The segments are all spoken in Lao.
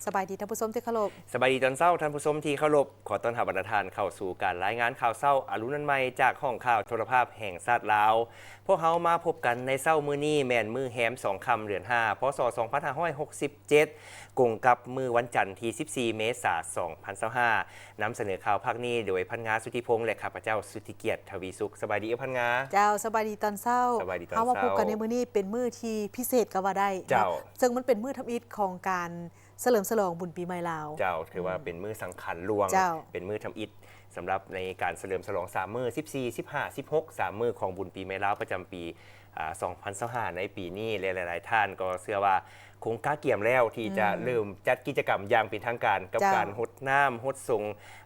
ສະບາຍດີທ່ານຜູ້ຊົມທີ່ເຄົາລົບ. ສະບາຍດີຕອນເຊົ້າທ່ານຜູ້ຊົມທີ່ເຄົາລົບ. ຂໍຕ້ອນຮັບບັນດາທ່ານເຂົ້າສູ່ການລາຍງານຂ່າວເຊົ້າອະລຸນວັນໃໝ່ ຈາກຫ້ອງຂ່າວໂທລະພາບແຫ່ງຊາດລາວ. ພວກເຮົາມາພົບກັນໃນເຊົ້າມື້ນີ້ແມ່ນມື້ແຮມສອງຄ່ຳເດືອນຫ້າ ພ.ສ. ສອງພັນຫ້າຮ້ອຍຫົກສິບເຈັດ ກົງກັບມື້ວັນຈັນທີສິບສີ່ເມສາສອງພັນຊາວຫ້າ. ນຳສະເໜີຂ່າວພາກນີ້ໂດຍ ພັນງາ ສຸທິພົງ ແລະ ຂ້າພະເຈົ້າ ສຸທິກຽດ ທະວີສຸກ. ສະບາຍດີເອື້ອຍພັນງາ. ເຈົ້າ ສະບາຍດີຕອນເຊົ້າ. ສະບາຍດີຕອນເຊົ້າ. ເຮົາມາພົບກັນໃນມື້ນີ້ເປັນມື້ທີ່ພິເສດກໍວ່າໄດ້ເນາະ. ເຈົ້າ. ເຊິ່ງມັນເປັນມື້ທຳອິດຂອງການສະເຫຼີມສະຫຼອງບຸນປີໃໝ່ລາວ. ເຈົ້າ ຖືວ່າເປັນມື້ສຳຄັນຫຼວງ. ເຈົ້າ. ເປັນມື້ທຳອິດສຳລັບໃນການສະເຫຼີມສະຫຼອງສາມມື້ ສິບສີ່ ສິບຫ້າ ສິບຫົກ ສາມມື້ຂອງບຸນປີໃໝ່ລາວປະຈຳປີ ອ່າ ສອງພັນຊາວຫ້າ ໃນປີນີ້ ແລະ ຫຼາຍໆທ່ານກໍເຊື່ອວ່າຄົງກະກຽມແລ້ວທີ່ຈະ ອືມ ເລີ່ມຈັດກິດຈະກຳຢ່າງເປັນທາງການ ກັບ ເຈົ້າ ການຫົດນ້ຳຫົດສົງ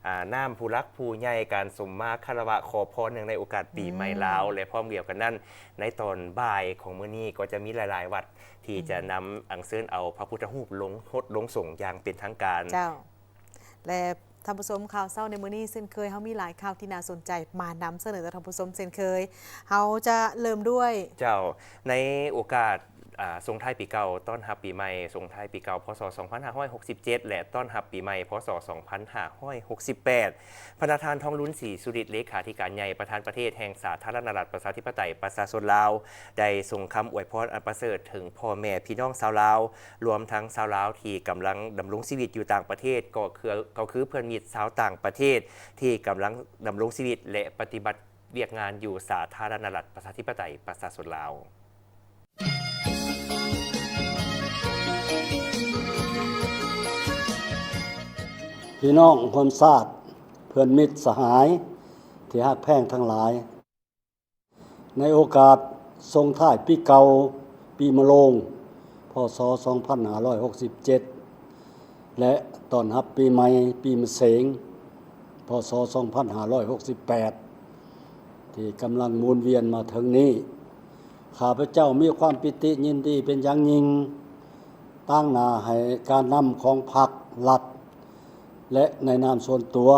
ອ່າ ນ້ຳຜູ້ຫຼັກຜູ້ໃຫຍ່ ການສົມມາຄາລະວະຂໍພອນເນື່ອງໃນໂອກາດປີໃໝ່ລາວ ອືມ ແລະ ພ້ອມດຽວກັນນັ້ນ ໃນຕອນບ່າຍຂອງມື້ນີ້ກໍຈະມີຫຼາຍໆວັດທີ່ຈະ ອືມ ນຳອັນເຊີນເອົາພະພຸດທະຮູບລົງຫົດລົງສົງຢ່າງເປັນທາງການ. ເຈົ້າ. ແລະ ທ່ານຜູ້ຊົມ ຂ່າວເຊົ້າໃນມື້ນີ້ເຊັ່ນເຄີຍ ເຮົາມີຫຼາຍຂ່າວທີ່ໜ້າສົນໃຈມານຳສະເໜີຕໍ່ທ່ານຜູ້ຊົມເຊັ່ນເຄີຍ. ເຮົາຈະເລີ່ມດ້ວຍ ເຈົ້າ ໃນໂອກາດ ອ່າ ສົ່ງທ້າຍປີເກົ່າ ຕ້ອນຮັບປີໃໝ່ ສົ່ງທ້າຍປີເກົ່າ ພ.ສ. ສອງພັນຫ້າຮ້ອຍຫົກສິບເຈັດ ແລະ ຕ້ອນຮັບປີໃໝ່ ພ.ສ. ສອງພັນຫ້າຮ້ອຍຫົກສິບແປດ ພະນະທ່ານ ທອງລຸນ ສີສຸລິດ ເລຂາທິການໃຫຍ່ ປະທານປະເທດແຫ່ງສາທາລະນະລັດ ປະຊາທິປະໄຕ ປະຊາຊົນລາວ ໄດ້ສົ່ງຄຳອວຍພອນອັນປະເສີດເຖິງພໍ່ແມ່ພີ່ນ້ອງຊາວລາວ ລວມທັງຊາວລາວທີ່ກຳລັງດຳລົງຊີວິດຢູ່ຕ່າງປະເທດ ກໍຄື ກໍຄືເພື່ອນມິດຊາວຕ່າງປະເທດທີ່ກຳລັງດຳລົງຊີວິດ ແລະ ປະຕິບັດວຽກງານຢູ່ສາທາລະນະລັດ ປະຊາທິປະໄຕ ປະຊາຊົນລາວ. ພີ່ນ້ອງຮ່ວມຊາດ, ເພື່ອນມິດສະຫາຍທີ່ຮັກແພງທັງຫຼາຍ, ໃນໂອກາດສົ່ງທ້າຍປີເກົ່າ, ປີມະໂລງ ພ.ສ. ສອງພັນຫ້າຮ້ອຍຫົກສິບເຈັດ ແລະ ຕ້ອນຮັບປີໃໝ່ ປີມະເສັງ ພ.ສ. ສອງພັນຫ້າຮ້ອຍຫົກສິບແປດ ທີ່ກຳລັງໝູນວຽນມາເຖິງນີ້, ຂ້າພະເຈົ້າມີຄວາມປີຕິຍິນດີເປັນຢ່າງຍິ່ງ, ຕາງໜ້າໃຫ້ການນຳຂອງພັກ, ລັດ ແລະ ໃນນາມສ່ວນຕົວ,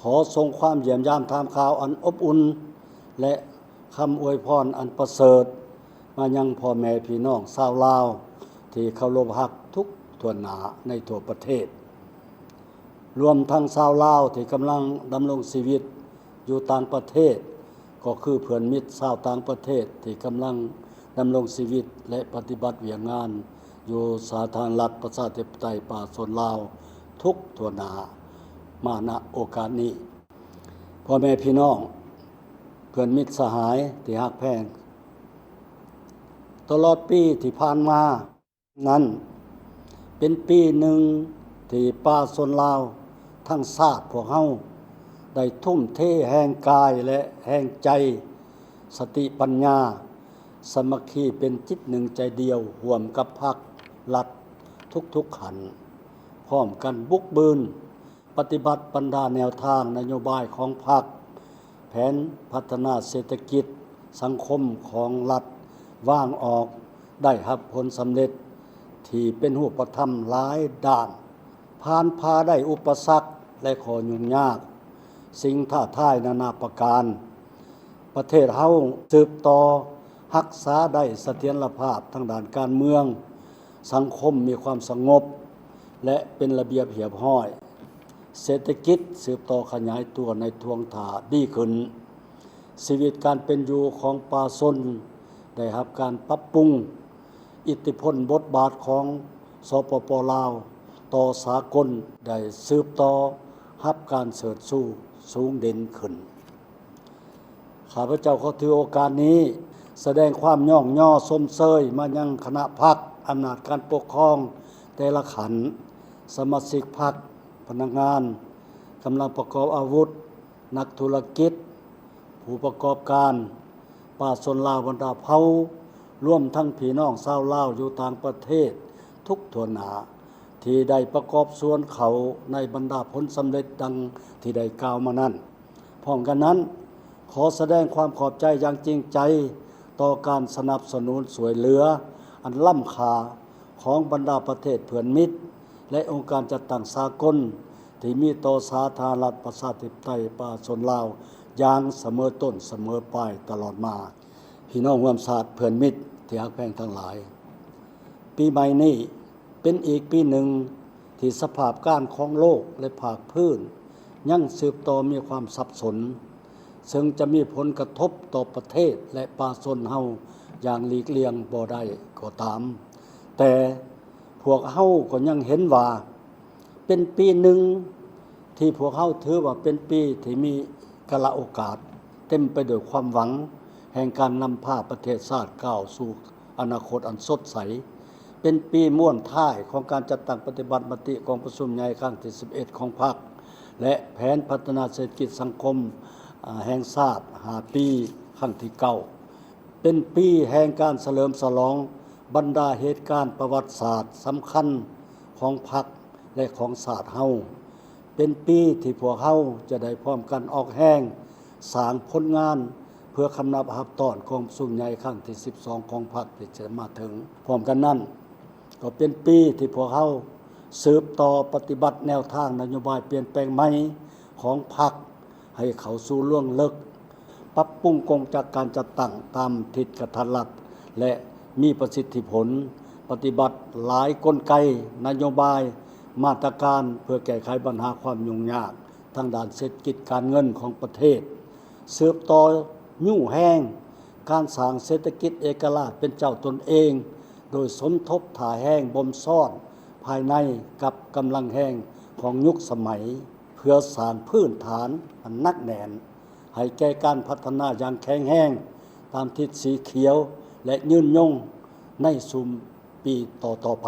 ຂໍສົ່ງຄວາມຢ້ຽມຢາມຖາມຂ່າວອັນອົບອຸ່ນ ແລະ ຄຳອວຍພອນອັນປະເສີດມາຍັງພໍ່ແມ່ພີ່ນ້ອງຊາວລາວທີ່ເຄົາລົບຮັກທຸກຖ້ວນໜ້າໃນທົ່ວປະເທດ, ລວມທັງຊາວລາວທີ່ກຳລັງດຳລົງຊີວິດຢູ່ຕ່າງປະເທດ, ກໍຄືເພື່ອນມິດຊາວຕ່າງປະເທດທີ່ກຳລັງດຳລົງຊີວິດ ແລະ ປະຕິບັດວຽກງານຢູ່ສາທາລະນະລັດ ປະຊາທິປະໄຕ ປະຊາຊົນລາວ ທຸກທົ່ວໜ້າມາ ນະ ໂອກາດນີ້. ພໍ່ແມ່ພີ່ນ້ອງ, ເພື່ອນມິດສະຫາຍທີ່ຮັກແພງ, ຕະຫຼອດປີທີ່ຜ່ານມານັ້ນ ເປັນປີໜຶ່ງທີ່ປະຊາຊົນລາວທັງຊາດພວກເຮົາໄດ້ທຸ່ມເທແຮງກາຍ ແລະ ແຮງໃຈ, ສະຕິປັນຍາ, ສາມັກຄີເປັນຈິດໜຶ່ງໃຈດຽວຮ່ວມກັບພັກ, ລັດ ທຸກໆຂັ້ນ, ພ້ອມກັນບຸກບືນ ປະຕິບັດບັນດາແນວທາງນະໂຍບາຍຂອງພັກ, ແຜນພັດທະນາເສດຖະກິດສັງຄົມຂອງລັດວາງອອກ ໄດ້ຮັບຜົນສຳເລັດທີ່ເປັນຮູບປະທຳຫຼາຍດ້ານ, ຜ່ານຜ່າໄດ້ອຸປະສັກ ແລະ ຂໍ້ຫຍຸ້ງຍາກ, ສິ່ງທ້າທາຍນານາປະການ. ປະເທດເຮົາສືບຕໍ່ຮັກສາໄດ້ສະຖຽນລະພາບທາງດ້ານການເມືອງ, ສັງຄົມມີຄວາມສະຫງົບ ແລະ ເປັນລະບຽບຮຽບຮ້ອຍ, ເສດຖະກິດສືບຕໍ່ຂະຫຍາຍຕົວໃນທ່ວງທ່າດີຂຶ້ນ, ຊີວິດການເປັນຢູ່ຂອງປະຊາຊົນໄດ້ຮັບການປັບປຸງ, ອິດທິພົນບົດບາດຂອງ ສປປ ລາວ ຕໍ່ສາກົນໄດ້ສືບຕໍ່ຮັບການເຊີດຊູສູງເດັ່ນຂຶ້ນ. ຂ້າພະເຈົ້າຂໍຖືໂອກາດນີ້ສະແດງຄວາມຍ້ອງຍໍຊົມເຊີຍມາຍັງຄະນະພັກ, ອຳນາດການປົກຄອງແຕ່ລະຂັ້ນ, ສະມາຊິກພັກ, ພະນັກງານ, ກຳລັງປະກອບອາວຸດ, ນັກທຸລະກິດ, ຜູ້ປະກອບການ, ປະຊາຊົນລາວບັນດາເຜົ່າ, ລວມທັງພີ່ນ້ອງຊາວລາວຢູ່ຕ່າງປະເທດທຸກທົ່ວໜ້າ ທີ່ໄດ້ປະກອບສ່ວນເຂົ້າໃນບັນດາຜົນສຳເລັດດັ່ງທີ່ໄດ້ກ່າວມານັ້ນ. ພ້ອມກັນນັ້ນ, ຂໍສະແດງຄວາມຂອບໃຈຢ່າງຈິງໃຈຕໍ່ການສະໜັບສະໜູນຊ່ວຍເຫຼືອອັນລ້ຳຄ່າຂອງບັນດາປະເທດເພື່ອນມິດ ແລະ ອົງການຈັດຕັ້ງສາກົນທີ່ມີຕໍ່ສາທາລະນະລັດ ປະຊາທິປະໄຕ ປະຊາຊົນລາວຢ່າງສະເໝີຕົ້ນສະເໝີປາຍຕະຫຼອດມາ. ພີ່ນ້ອງຮ່ວມຊາດເພື່ອນມິດທີ່ຮັກແພງທັງຫຼາຍ, ປີໃໝ່ນີ້ ເປັນອີກປີໜຶ່ງທີ່ສະພາບການຂອງໂລກ ແລະ ພາກພື້ນຍັງສືບຕໍ່ມີຄວາມສັບສົນ, ເຊິ່ງຈະມີຜົນກະທົບຕໍ່ປະເທດ ແລະ ປະຊາຊົນເຮົາຢ່າງຫຼີກລ່ຽງບໍ່ໄດ້ກໍຕາມ, ແຕ່ພວກເຮົາກໍຍັງເຫັນວ່າ ເປັນປີໜຶ່ງທີ່ພວກເຮົາຖືວ່າເປັນປີທີ່ມີກາລະໂອກາດ ເຕັມໄປດ້ວຍຄວາມຫວັງແຫ່ງການນຳພາປະເທດຊາດກ້າວສູ່ອະນາຄົດອັນສົດໃສ. ເປັນປີມ້ວນທ້າຍຂອງການຈັດຕັ້ງປະຕິບັດມະຕິກອງປະຊຸມໃຫຍ່ຄັ້ງທີສິບເອັດຂອງພັກ ແລະ ແຜນພັດທະນາເສດຖະກິດສັງຄົມ ອາ ແຫ່ງຊາດຫ້າປີ ຄັ້ງທີເກົ້າ. ເປັນປີແຫ່ງການສະເຫຼີມສະຫຼອງບັນດາເຫດການປະຫວັດສາດສຳຄັນຂອງພັກ ແລະ ຂອງຊາດເຮົາ. ເປັນປີທີ່ພວກເຮົາຈະໄດ້ພ້ອມກັນອອກແຮງສ້າງຜົນງານ ເພື່ອຄຳນັບຮັບຕ້ອນກອງປະຊຸມໃຫຍ່ຄັ້ງທີສິບສອງຂອງພັກທີ່ຈະມາເຖິງ. ພ້ອມກັນນັ້ນ ກໍເປັນປີທີ່ພວກເຮົາສືບຕໍ່ປະຕິບັດແນວທາງນະໂຍບາຍປ່ຽນແປງໃໝ່ຂອງພັກ ໃຫ້ເຂົ້າສູ່ລວງເລິກ, ປັບປຸງກົງຈັກການຈັດຕັ້ງຕາມທິດກະທັດລັດ ແລະ ມີປະສິດທິຜົນ, ປະຕິບັດຫຼາຍກົນໄກ, ນະໂຍບາຍ, ມາດຕະການເພື່ອແກ້ໄຂບັນຫາຄວາມຫຍຸ້ງຍາກທາງດ້ານເສດຖະກິດການເງິນຂອງປະເທດ, ສືບຕໍ່ຍູ້ແຮງການສ້າງເສດຖະກິດເອກະລາດເປັນເຈົ້າຕົນເອງ, ໂດຍສົມທົບທ່າແຮງບົ່ມຊ້ອນພາຍໃນກັບກຳລັງແຮງຂອງຍຸກສະໄໝ ເພື່ອສ້າງພື້ນຖານອັນໜັກແໜ້ນໃຫ້ແກ່ການພັດທະນາຢ່າງແຂງແຮງຕາມທິດສີຂຽວ ແລະ ຍືນຍົງໃນຊຸມປີຕໍ່ໆໄປ.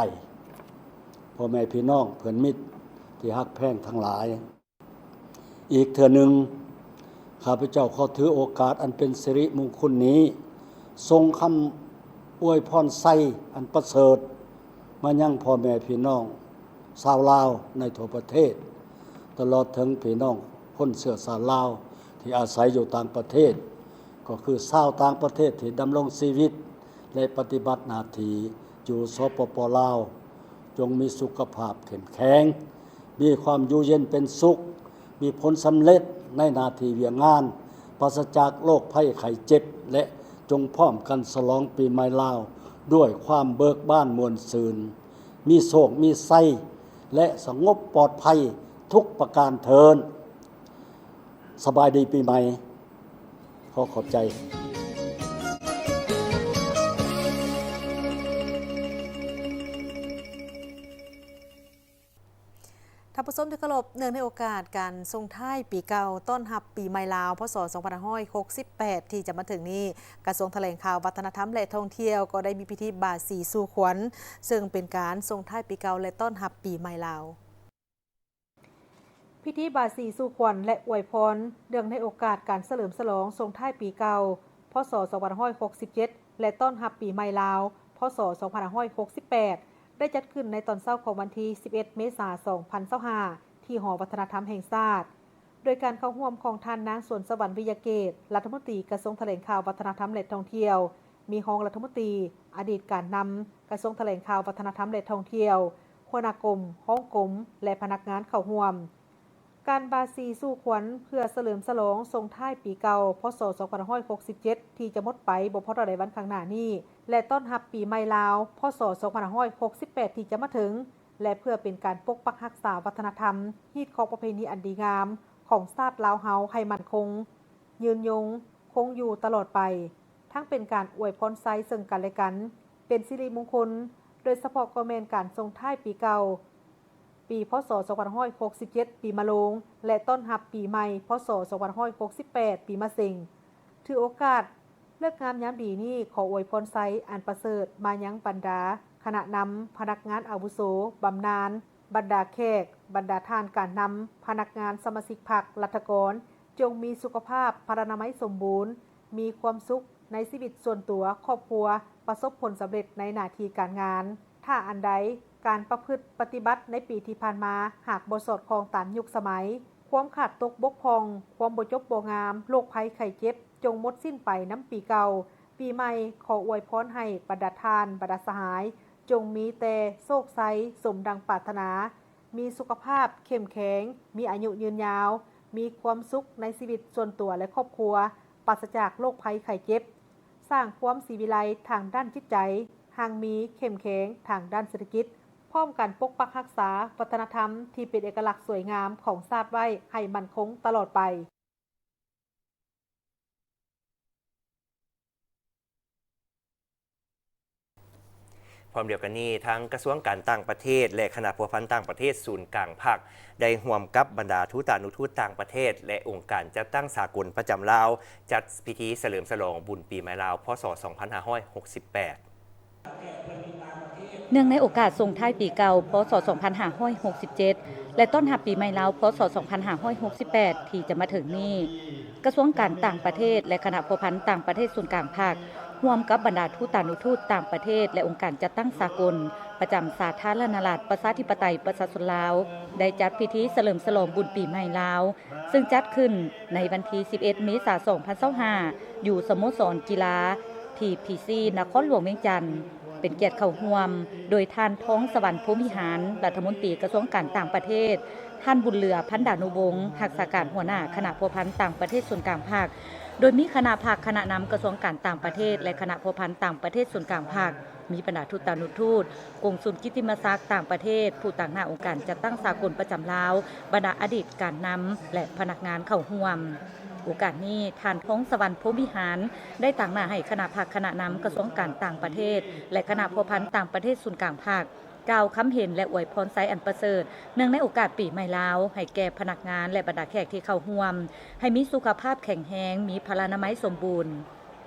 ພໍ່ແມ່ພີ່ນ້ອງເພື່ອນມິດທີ່ຮັກແພງທັງຫຼາຍ, ອີກເທື່ອໜຶ່ງ ຂ້າພະເຈົ້າຂໍຖືໂອກາດອັນເປັນສິລິມຸງຄຸນນີ້ ສົ່ງຄຳອວຍພອນໄຊອັນປະເສີດ ມາຍັງພໍ່ແມ່ພີ່ນ້ອງຊາວລາວໃນທົ່ວປະເທດ, ຕະຫຼອດເຖິງພີ່ນ້ອງຄົນເຊື້ອຊາດລາວທີ່ອາໄສຢູ່ຕ່າງປະເທດ, ກໍຄືຊາວຕ່າງປະເທດທີ່ດຳລົງຊີວິດ ແລະ ປະຕິບັດໜ້າທີ່ຢູ່ ສປປ ລາວ, ຈົ່ງມີສຸຂະພາບເຂັ້ມແຂງ, ມີຄວາມຢູ່ເຢັນເປັນສຸກ, ມີຜົນສຳເລັດໃນໜ້າທີ່ວຽກງານ, ປາສະຈາກໂລກໄພໄຂ້ເຈັບ ແລະ ຈົ່ງພ້ອມກັນສະຫຼອງປີໃໝ່ລາວດ້ວຍຄວາມເບີກບານມ່ວນຊື່ນ, ມີໂຊກມີໄຊ ແລະ ສະຫງົບປອດໄພທຸກປະການເທີ້ນ. ສະບາຍດີປີໃໝ່. ຂໍຂອບໃຈ. ທ່ານຜູ້ຊົມທີ່ເຄົາລົບ, ເນື່ອງໃນໂອກາດການສົ່ງທ້າຍປີເກົ່າ ຕ້ອນຮັບປີໃໝ່ລາວ ພ.ສ. ສອງພັນຫ້າຮ້ອຍຫົກສິບແປດ ທີ່ຈະມາເຖິງນີ້, ກະຊວງຖະແຫຼງຂ່າວ, ວັດທະນະທຳ ແລະ ທ່ອງທ່ຽວ ກໍໄດ້ມີພິທີບາສີສູ່ຂວັນ, ເຊິ່ງເປັນການສົ່ງທ້າຍປີເກົ່າ ແລະ ຕ້ອນຮັບປີໃໝ່ລາວ. ພິທີບາສີສູ່ຂວັນ ແລະ ອວຍພອນ ເນື່ອງໃນໂອກາດການສະເຫຼີມສະຫຼອງສົ່ງທ້າຍປີເກົ່າ ພ.ສ. ສອງພັນຫ້າຮ້ອຍຫົກສິບເຈັດ ແລະ ຕ້ອນຮັບປີໃໝ່ລາວ ພ.ສ. ສອງພັນຫ້າຮ້ອຍຫົກສິບແປດ ໄດ້ຈັດຂຶ້ນໃນຕອນເຊົ້າຂອງວັນທີສິບເອັດ ເມສາ ສອງພັນຊາວຫ້າ ທີ່ຫໍວັດທະນະທຳແຫ່ງຊາດ, ໂດຍການເຂົ້າຮ່ວມຂອງທ່ານນາງ ສວນສະຫວັນ ວິຍະເກດ ລັດຖະມົນຕີກະຊວງຖະແຫຼງຂ່າວ, ວັດທະນະທຳ ແລະ ທ່ອງທ່ຽວ, ມີຮອງລັດຖະມົນຕີ, ອະດີດການນຳກະຊວງຖະແຫຼງຂ່າວ, ວັດທະນະທຳ ແລະ ທ່ອງທ່ຽວ, ຫົວໜ້າກົມ, ຮອງກົມ ແລະ ພະນັກງານເຂົ້າຮ່ວມ. ການບາສີສູ່ຂວັນເພື່ອສະເຫຼີມສະຫຼອງສົ່ງທ້າຍປີເກົ່າ ພ.ສ. ສອງພັນຫ້າຮ້ອຍຫົກສິບເຈັດ ທີ່ຈະໝົດໄປບໍ່ພໍເທົ່າໃດວັນຂ້າງໜ້ານີ້ ແລະ ຕ້ອນຮັບປີໃໝ່ລາວ ພ.ສ. ສອງພັນຫ້າຮ້ອຍຫົກສິບແປດ ທີ່ຈະມາເຖິງ ແລະ ເພື່ອເປັນການປົກປັກຮັກສາວັດທະນະທຳ, ຮີດຄອງປະເພນີອັນດີງາມຂອງຊາດລາວເຮົາໃຫ້ໝັ້ນຄົງ, ຍືນຍົງ, ຄົງຢູ່ຕະຫຼອດໄປ, ທັງເປັນການອວຍພອນໄຊເຊິ່ງກັນ ແລະ ກັນ, ເປັນສິລິມຸງຄຸນ, ໂດຍສະເພາະກໍແມ່ນການສົ່ງທ້າຍປີເກົ່າ ປີ ພ.ສ. ສອງພັນຫ້າຮ້ອຍຫົກສິບເຈັດ ປີມະໂລງ ແລະ ຕ້ອນຮັບປີໃໝ່ ພ.ສ. ສອງພັນຫ້າຮ້ອຍຫົກສິບແປດ ປີມະເສັງ. ຖືໂອກາດເລີກງາມຍາມດີນີ້ ຂໍອວຍພອນໄຊອັນປະເສີດມາຍັງບັນດາຄະນະນຳ, ພະນັກງານອາວຸໂສ, ບຳນານ, ບັນດາແຂກ, ບັນດາທ່ານການນຳ, ພະນັກງານ, ສະມາຊິກພັກ, ລັດຖະກອນ, ຈົ່ງມີສຸຂະພາບພະລານາໄມສົມບູນ, ມີຄວາມສຸກໃນຊີວິດສ່ວນຕົວ, ຄອບຄົວ, ປະສົບຜົນສຳເລັດໃນໜ້າທີ່ການງານ. ຖ້າອັນໃດ ການປະພຶດປະຕິບັດໃນປີທີ່ຜ່ານມາຫາກບໍ່ສອດຄ່ອງຕາມຍຸກສະໄໝ, ຄວາມຂາດຕົກບົກຜ່ອງ, ຄວາມບໍ່ຈົບບໍ່ງາມ, ໂລກໄພໄຂ້ເຈັບ ຈົ່ງໝົດສິ້ນໄປນຳປີເກົ່າ, ປີໃໝ່ ຂໍອວຍພອນໃຫ້ບັນດາທ່ານ, ບັນດາສະຫາຍ ຈົ່ງມີແຕ່ໂຊກໄຊສົມດັ່ງປາດຖະໜາ, ມີສຸຂະພາບເຂັ້ມແຂງ, ມີອາຍຸຍືນຍາວ, ມີຄວາມສຸກໃນຊີວິດສ່ວນຕົວ ແລະ ຄອບຄົວ, ປາສະຈາກໂລກໄພໄຂ້ເຈັບ, ສ້າງຄວາມສີວິໄລທາງດ້ານຈິດໃຈ, ຮັ່ງມີເຂັ້ມແຂງທາງດ້ານເສດຖະກິດ, ພ ພ້ອມກັນປົກປັກຮັກສາວັດທະນະທຳທີ່ເປັນເອກະລັກສວຍງາມຂອງຊາດໄວ້ໃຫ້ໝັ້ນຄົງຕະຫຼອດໄປ. ພ້ອມດຽວກັນນີ້, ທາງກະຊວງການຕ່າງປະເທດ ແລະ ຄະນະພົວພັນຕ່າງປະເທດສູນກາງພັກ ໄດ້ຮ່ວມກັບບັນດາທູຕານຸທູດຕ່າງປະເທດ ແລະ ອົງການຈັດຕັ້ງສາກົນປະຈຳລາວ ຈັດພິທີສະເຫຼີມສະຫຼອງບຸນປີໃໝ່ລາວ ພ.ສ. ສອງພັນຫ້າຮ້ອຍຫົກສິບແປດ. ເນື່ອງໃນໂອກາດສົ່ງທ້າຍປີເກົ່າ ພ.ສ. ສອງພັນຫ້າຮ້ອຍຫົກສິບເຈັດ ແລະ ຕ້ອນຮັບປີໃໝ່ລາວ ພ.ສ. ສອງພັນຫ້າຮ້ອຍຫົກສິບແປດ ທີ່ຈະມາເຖິງນີ້, ກະຊວງການຕ່າງປະເທດ ແລະ ຄະນະພົວພັນຕ່າງປະເທດສູນກາງພັກ ຮ່ວມກັບບັນດາທູຕານຸທູດຕ່າງປະເທດ ແລະ ອົງການຈັດຕັ້ງສາກົນ ປະຈຳສາທາລະນະລັດ ປະຊາທິປະໄຕ ປະຊາຊົນລາວ ໄດ້ຈັດພິທີສະເຫຼີມສະຫຼອງບຸນປີໃໝ່ລາວ ເຊິ່ງຈັດຂຶ້ນໃນວັນທີສິບເອັດ ເມສາ ສອງພັນຊາວຫ້າ ຢູ່ສະໂມສອນກິລາ ທີພີຊີ ນະຄອນຫຼວງວຽງຈັນ. ເປັນກຽດເຂົ້າຮ່ວມໂດຍທ່ານ ທອງສະຫວັນ ພົມວິຫານ ລັດຖະມົນຕີກະຊວງການຕ່າງປະເທດ, ທ່ານ ບຸນເຫຼືອ ພັນດານຸວົງ ຮັກສາການຫົວໜ້າຄະນະພົວພັນຕ່າງປະເທດສູນກາງພັກ, ໂດຍມີຄະນະພັກ, ຄະນະນຳກະຊວງການຕ່າງປະເທດ ແລະ ຄະນະພົວພັນຕ່າງປະເທດສູນກາງພັກ, ມີບັນດາທູຕານຸທູດ, ກົງສຸນກິດຕິມະສັກຕ່າງປະເທດ, ຜູ້ຕາງໜ້າອົງການຈັດຕັ້ງສາກົນປະຈຳລາວ, ບັນດາອະດີດການນຳ ແລະ ພະນັກງານເຂົ້າຮ່ວມ. ໂອກາດນີ້, ທ່ານ ທອງສະຫວັນ ພົມວິຫານ ໄດ້ຕາງໜ້າໃຫ້ຄະນະພັກ, ຄະນະນຳກະຊວງການຕ່າງປະເທດ ແລະ ຄະນະພົວພັນຕ່າງປະເທດສູນກາງພັກ ກ່າວຄຳເຫັນ ແລະ ອວຍພອນໄຊອັນປະເສີດ ເນື່ອງໃນໂອກາດປີໃໝ່ລາວ ໃຫ້ແກ່ພະນັກງານ ແລະ ບັນດາແຂກທີ່ເຂົ້າຮ່ວມ, ໃຫ້ມີສຸຂະພາບແຂງແຮງ, ມີພະລານາໄມສົມບູນ,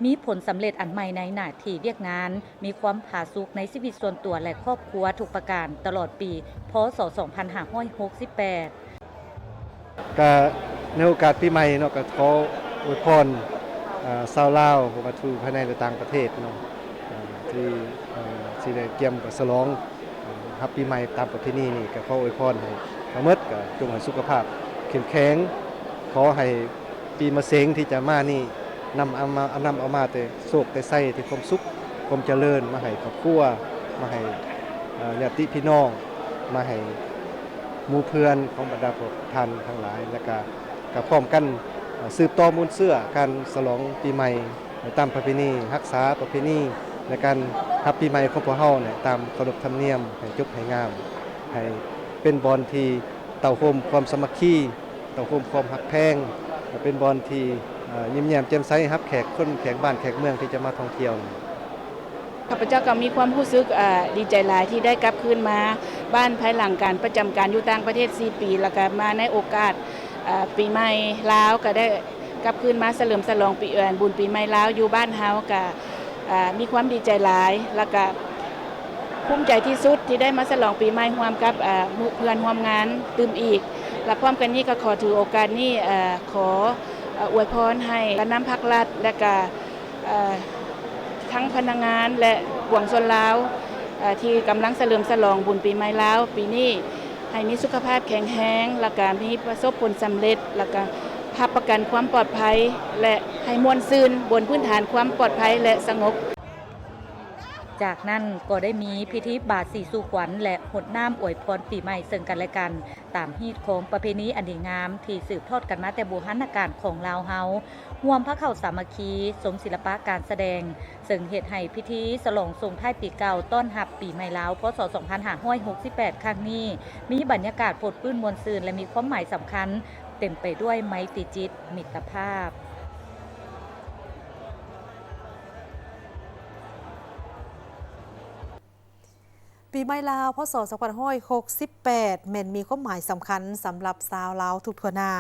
ມີຜົນສຳເລັດອັນໃໝ່ໃນໜ້າທີ່ວຽກງານ, ມີຄວາມຜາສຸກໃນຊີວິດສ່ວນຕົວ ແລະ ຄອບຄົວທຸກປະການ ຕະຫຼອດປີ ພ.ສ. ສອງພັນຫ້າຮ້ອຍຫົກສິບແປດ. ກະໃນໂອກາດປີໃໝ່ເນາະ ກະຂໍອວຍພອນ ເອີ ຊາວລາວ ບໍ່ວ່າຢູ່ພາຍໃນ ແລະ ຕ່າງປະເທດເນາະ ເອີ ທີ່ ເອີ ຊິໄດ້ກຽມສະຫຼອງ ເອີ ຮັບປີໃໝ່ຕາມປະເພນີນີ້ ກະຂໍອວຍພອນໃຫ້ທັງໝົດ ກະຈົ່ງໃຫ້ສຸຂະພາບເຂັ້ມແຂງ, ຂໍໃຫ້ປີມະເສັງທີ່ຈະມານີ້ ນຳເອົາມາ ນຳເອົາມາແຕ່ໂຊກແຕ່ໄຊ ແຕ່ຄວາມສຸກ ຄວາມຈະເລີນ ມາໃຫ້ຄອບຄົວ ມາໃຫ້ ເອີ ຍາດຕິພີ່ນ້ອງ ມາໃຫ້ໝູ່ເພື່ອນຂອງບັນດາພວກທ່ານທັງຫຼາຍ ແລະກະ ກະພ້ອມກັນ ເອີ ສືບຕໍ່ມູນເຊື້ອການສະຫຼອງປີໃໝ່ຕາມປະເພນີ, ຮັກສາປະເພນີໃນການຮັບປີໃໝ່ຂອງພວກເຮົານີ້ ຕາມຂະໜົບທຳນຽມໃຫ້ຈົບໃຫ້ງາມ, ໃຫ້ເປັນບ່ອນທີ່ເຕົ້າໂຮມຄວາມສາມັກຄີ, ເຕົ້າໂຮມຄວາມຮັກແພງ, ແລະ ເປັນບ່ອນທີ່ ເອີ ຍິ້ມແຍ້ມແຈ່ມໃສຮັບແຂກຄົນແຂກບ້ານແຂກເມືອງທີ່ຈະມາທ່ອງທ່ຽວ. ຂ້າພະເຈົ້າກໍມີຄວາມຮູ້ສຶກ ເອີ ດີໃຈຫຼາຍທີ່ໄດ້ກັບຄືນມາບ້ານ ພາຍຫຼັງການປະຈຳການຢູ່ຕ່າງປະເທດສີ່ປີ ແລ້ວກໍມາໃນໂອກາດ ເອີ ປີໃໝ່ລາວ ກໍໄດ້ກັບຄືນມາສະເຫຼີມສະຫຼອງປີ ເອີ ບຸນປີໃໝ່ລາວຢູ່ບ້ານເຮົາ ກໍ ເອີ ມີຄວາມດີໃຈຫຼາຍ ແລ້ວກໍພູມໃຈທີ່ສຸດທີ່ໄດ້ມາສະຫຼອງປີໃໝ່ຮ່ວມກັບ ເອີ ໝູ່ເພື່ອນຮ່ວມງານຕື່ມອີກ ແລະ ພ້ອມກັນນີ້ກໍຂໍຖືໂອກາດນີ້ ເອີ ຂໍ ເອີ ອວຍພອນໃຫ້ການນຳພັກລັດ ແລະກະ ເອີ ທັງພະນັກງານ ແລະ ປວງຊົນລາວ ເອີ ທີ່ກຳລັງສະເຫຼີມສະຫຼອງບຸນປີໃໝ່ລາວປີນີ້ ໃຫ້ມີສຸຂະພາບແຂງແຮງ ແລ້ວກະມີປະສົບຜົນສຳເລັດ ແລ້ວກະຮັບປະກັນຄວາມປອດໄພ ແລະ ໃຫ້ມ່ວນຊື່ນບົນພື້ນຖານຄວາມປອດໄພ ແລະ ສະຫງົບ. ຈາກນັ້ນກໍໄດ້ມີພິທີບາສີສູ່ຂວັນ ແລະ ຫົດນ້ຳອວຍພອນປີໃໝ່ເຊິ່ງກັນແລະກັນ ຕາມຮີດຄອງປະເພນີອັນດີງາມທີ່ສືບທອດກັນມາແຕ່ບູຮານນະການຂອງລາວເຮົາ, ຮ່ວມພາເຂົ້າສາມັກຄີ, ຊົມສິລະປະການສະແດງ, ເຊິ່ງເຮັດໃຫ້ພິທີສະຫຼອງສົ່ງທ້າຍປີເກົ່າ ຕ້ອນຮັບປີໃໝ່ລາວ ພ.ສ. ສອງພັນຫ້າຮ້ອຍຫົກສິບແປດ ຄັ້ງນີ້ ມີບັນຍາກາດຟົດຟື້ນມ່ວນຊື່ນ ແລະ ມີຄວາມໝາຍສຳຄັນ ເຕັມໄປດ້ວຍໄມຕີຈິດມິດຕະພາບ. ປີໃໝ່ລາວ ພ.ສ. ສອງພັນຫ້າຮ້ອຍຫົກສິບແປດ ແມ່ນມີຄວາມໝາຍສຳຄັນສຳລັບຊາວລາວທຸກທົ່ວໜ້າ,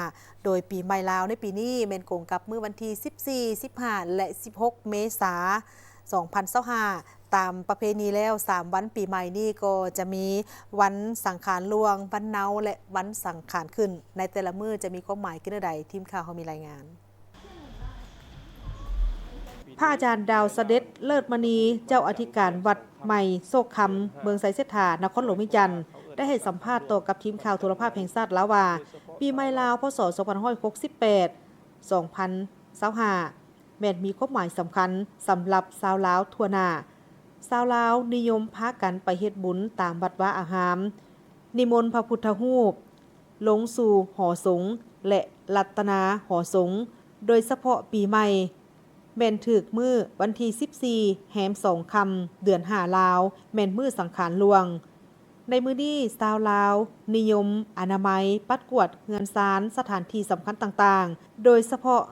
ໂດຍປີໃໝ່ລາວໃນປີນີ້ແມ່ນກົງກັບມື້ວັນທີສິບສີ່ ສິບຫ້າ ແລະ ສິບຫົກ ເມສາ ສອງພັນຊາວຫ້າ. ຕາມປະເພນີແລ້ວ ສາມວັນປີໃໝ່ນີ້ກໍຈະມີວັນສັງຂານຫຼວງ, ວັນເນົາ ແລະ ວັນສັງຂານຂຶ້ນ. ໃນແຕ່ລະມື້ຈະມີຄວາມໝາຍຄືແນວໃດ? ທີມຂ່າວເຮົາມີລາຍງານ. ພະອາຈານ ດາວສະເດັດ ເລີດມະນີ ເຈົ້າອະທິການວັດໃໝ່ໂຊກຄຳ ເມືອງໄຊເສດຖາ ນະຄອນຫຼວງວຽງຈັນ ໄດ້ໃຫ້ສຳພາດຕໍ່ກັບທີມຂ່າວໂທລະພາບແຫ່ງຊາດລາວວ່າ ປີໃໝ່ລາວ ພ.ສ. ສອງພັນຫ້າຮ້ອຍຫົກສິບແປດ ສອງພັນຊາວຫ້າ ແມ່ນມີຄວາມໝາຍສຳຄັນສຳລັບຊາວລາວທົ່ວໜ້າ. ຊາວລາວນິຍົມພາກັນໄປເຮັດບຸນຕາມວັດວາອາຮາມ, ນິມົນພະພຸດທະຮູບລົງສູ່ຫໍສົງ ແລະ ລັດຕະນາຫໍສົງ, ໂດຍສະເພາະປີໃໝ່ ແມ່ນຖືກມື້ວັນທີສິບສີ່ ແຮມສອງຄ່ຳ ເດືອນຫ້າລາວ ແມ່ນມື້ສັງຂານຫຼວງ. ໃນມື້ນີ້ ຊາວລາວນິຍົມອະນາໄມ ປັດກວາດເຮືອນຊານ ສະຖານທີ່ສຳຄັນຕ່າງໆ ໂດຍສະເພາະ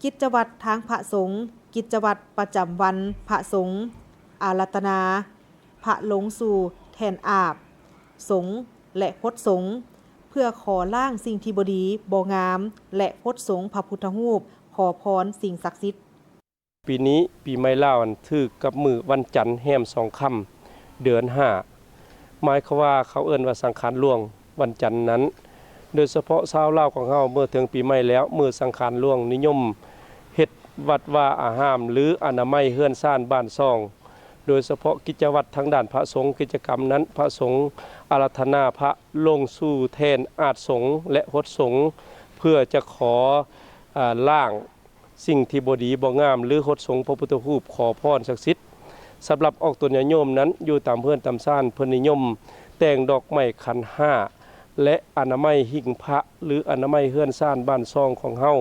ກິດຈະວັດທາງພະສົງ, ກິດຈະວັດປະຈຳວັນພະສົງ, ອາລາທະນາພະລົງສູ່ແທ່ນອາບສົງ ແລະ ຫົດສົງ ເພື່ອຂໍລ້າງສິ່ງທີ່ບໍ່ດີບໍ່ງາມ ແລະ ຫົດສົງພະພຸດທະຮູບ, ຂໍພອນສິ່ງສັກສິດ. ປີນີ້ປີໃໝ່ລາວນັ້ນຖືກກັບມື້ວັນຈັນແຮມສອງຄ່ຳເດືອນຫ້າ ໝາຍຄວາມວ່າເຂົາເອີ້ນວ່າສັງຂານຫຼວງວັນຈັນນັ້ນ. ໂດຍສະເພາະຊາວລາວຂອງເຮົາເມື່ອເຖິງປີໃໝ່ແລ້ວ ມື້ສັງຂານຫຼວງນິຍົມເຮັດວັດວາອາຮາມ ຫຼື ອະນາໄມເຮືອນຊານບ້ານຊ່ອງ ໂດຍສະເພາະກິດຈະວັດທາງດ້ານພະສົງ ກິດຈະກຳນັ້ນພະສົງອາລາທະນາພະລົງສູ່ແທ່ນອາດສົງ ແລະ ຫົດສົງ ເພື່ອຈະຂໍ ອາ ລ້າງ ສິ່ງທີ່ບໍ່ດີບໍ່ງາມ ຫຼື ຫົດສົງພະພຸດທະຮູບ ຂໍພອນສັກສິດ. ສຳລັບອອກຕົນຍາດໂຍມນັ້ນ ຢູ່ຕາມເຮືອນຕາມຊານ ເພິ່ນນິຍົມແຕ່ງດອກໄມ້ຂັນຫ້າ ແລະ ອະນາໄມຫິ້ງພະ ຫຼື ອະນາໄມເຮືອນຊານບ້ານຊ່ອງຂອງເຮົາ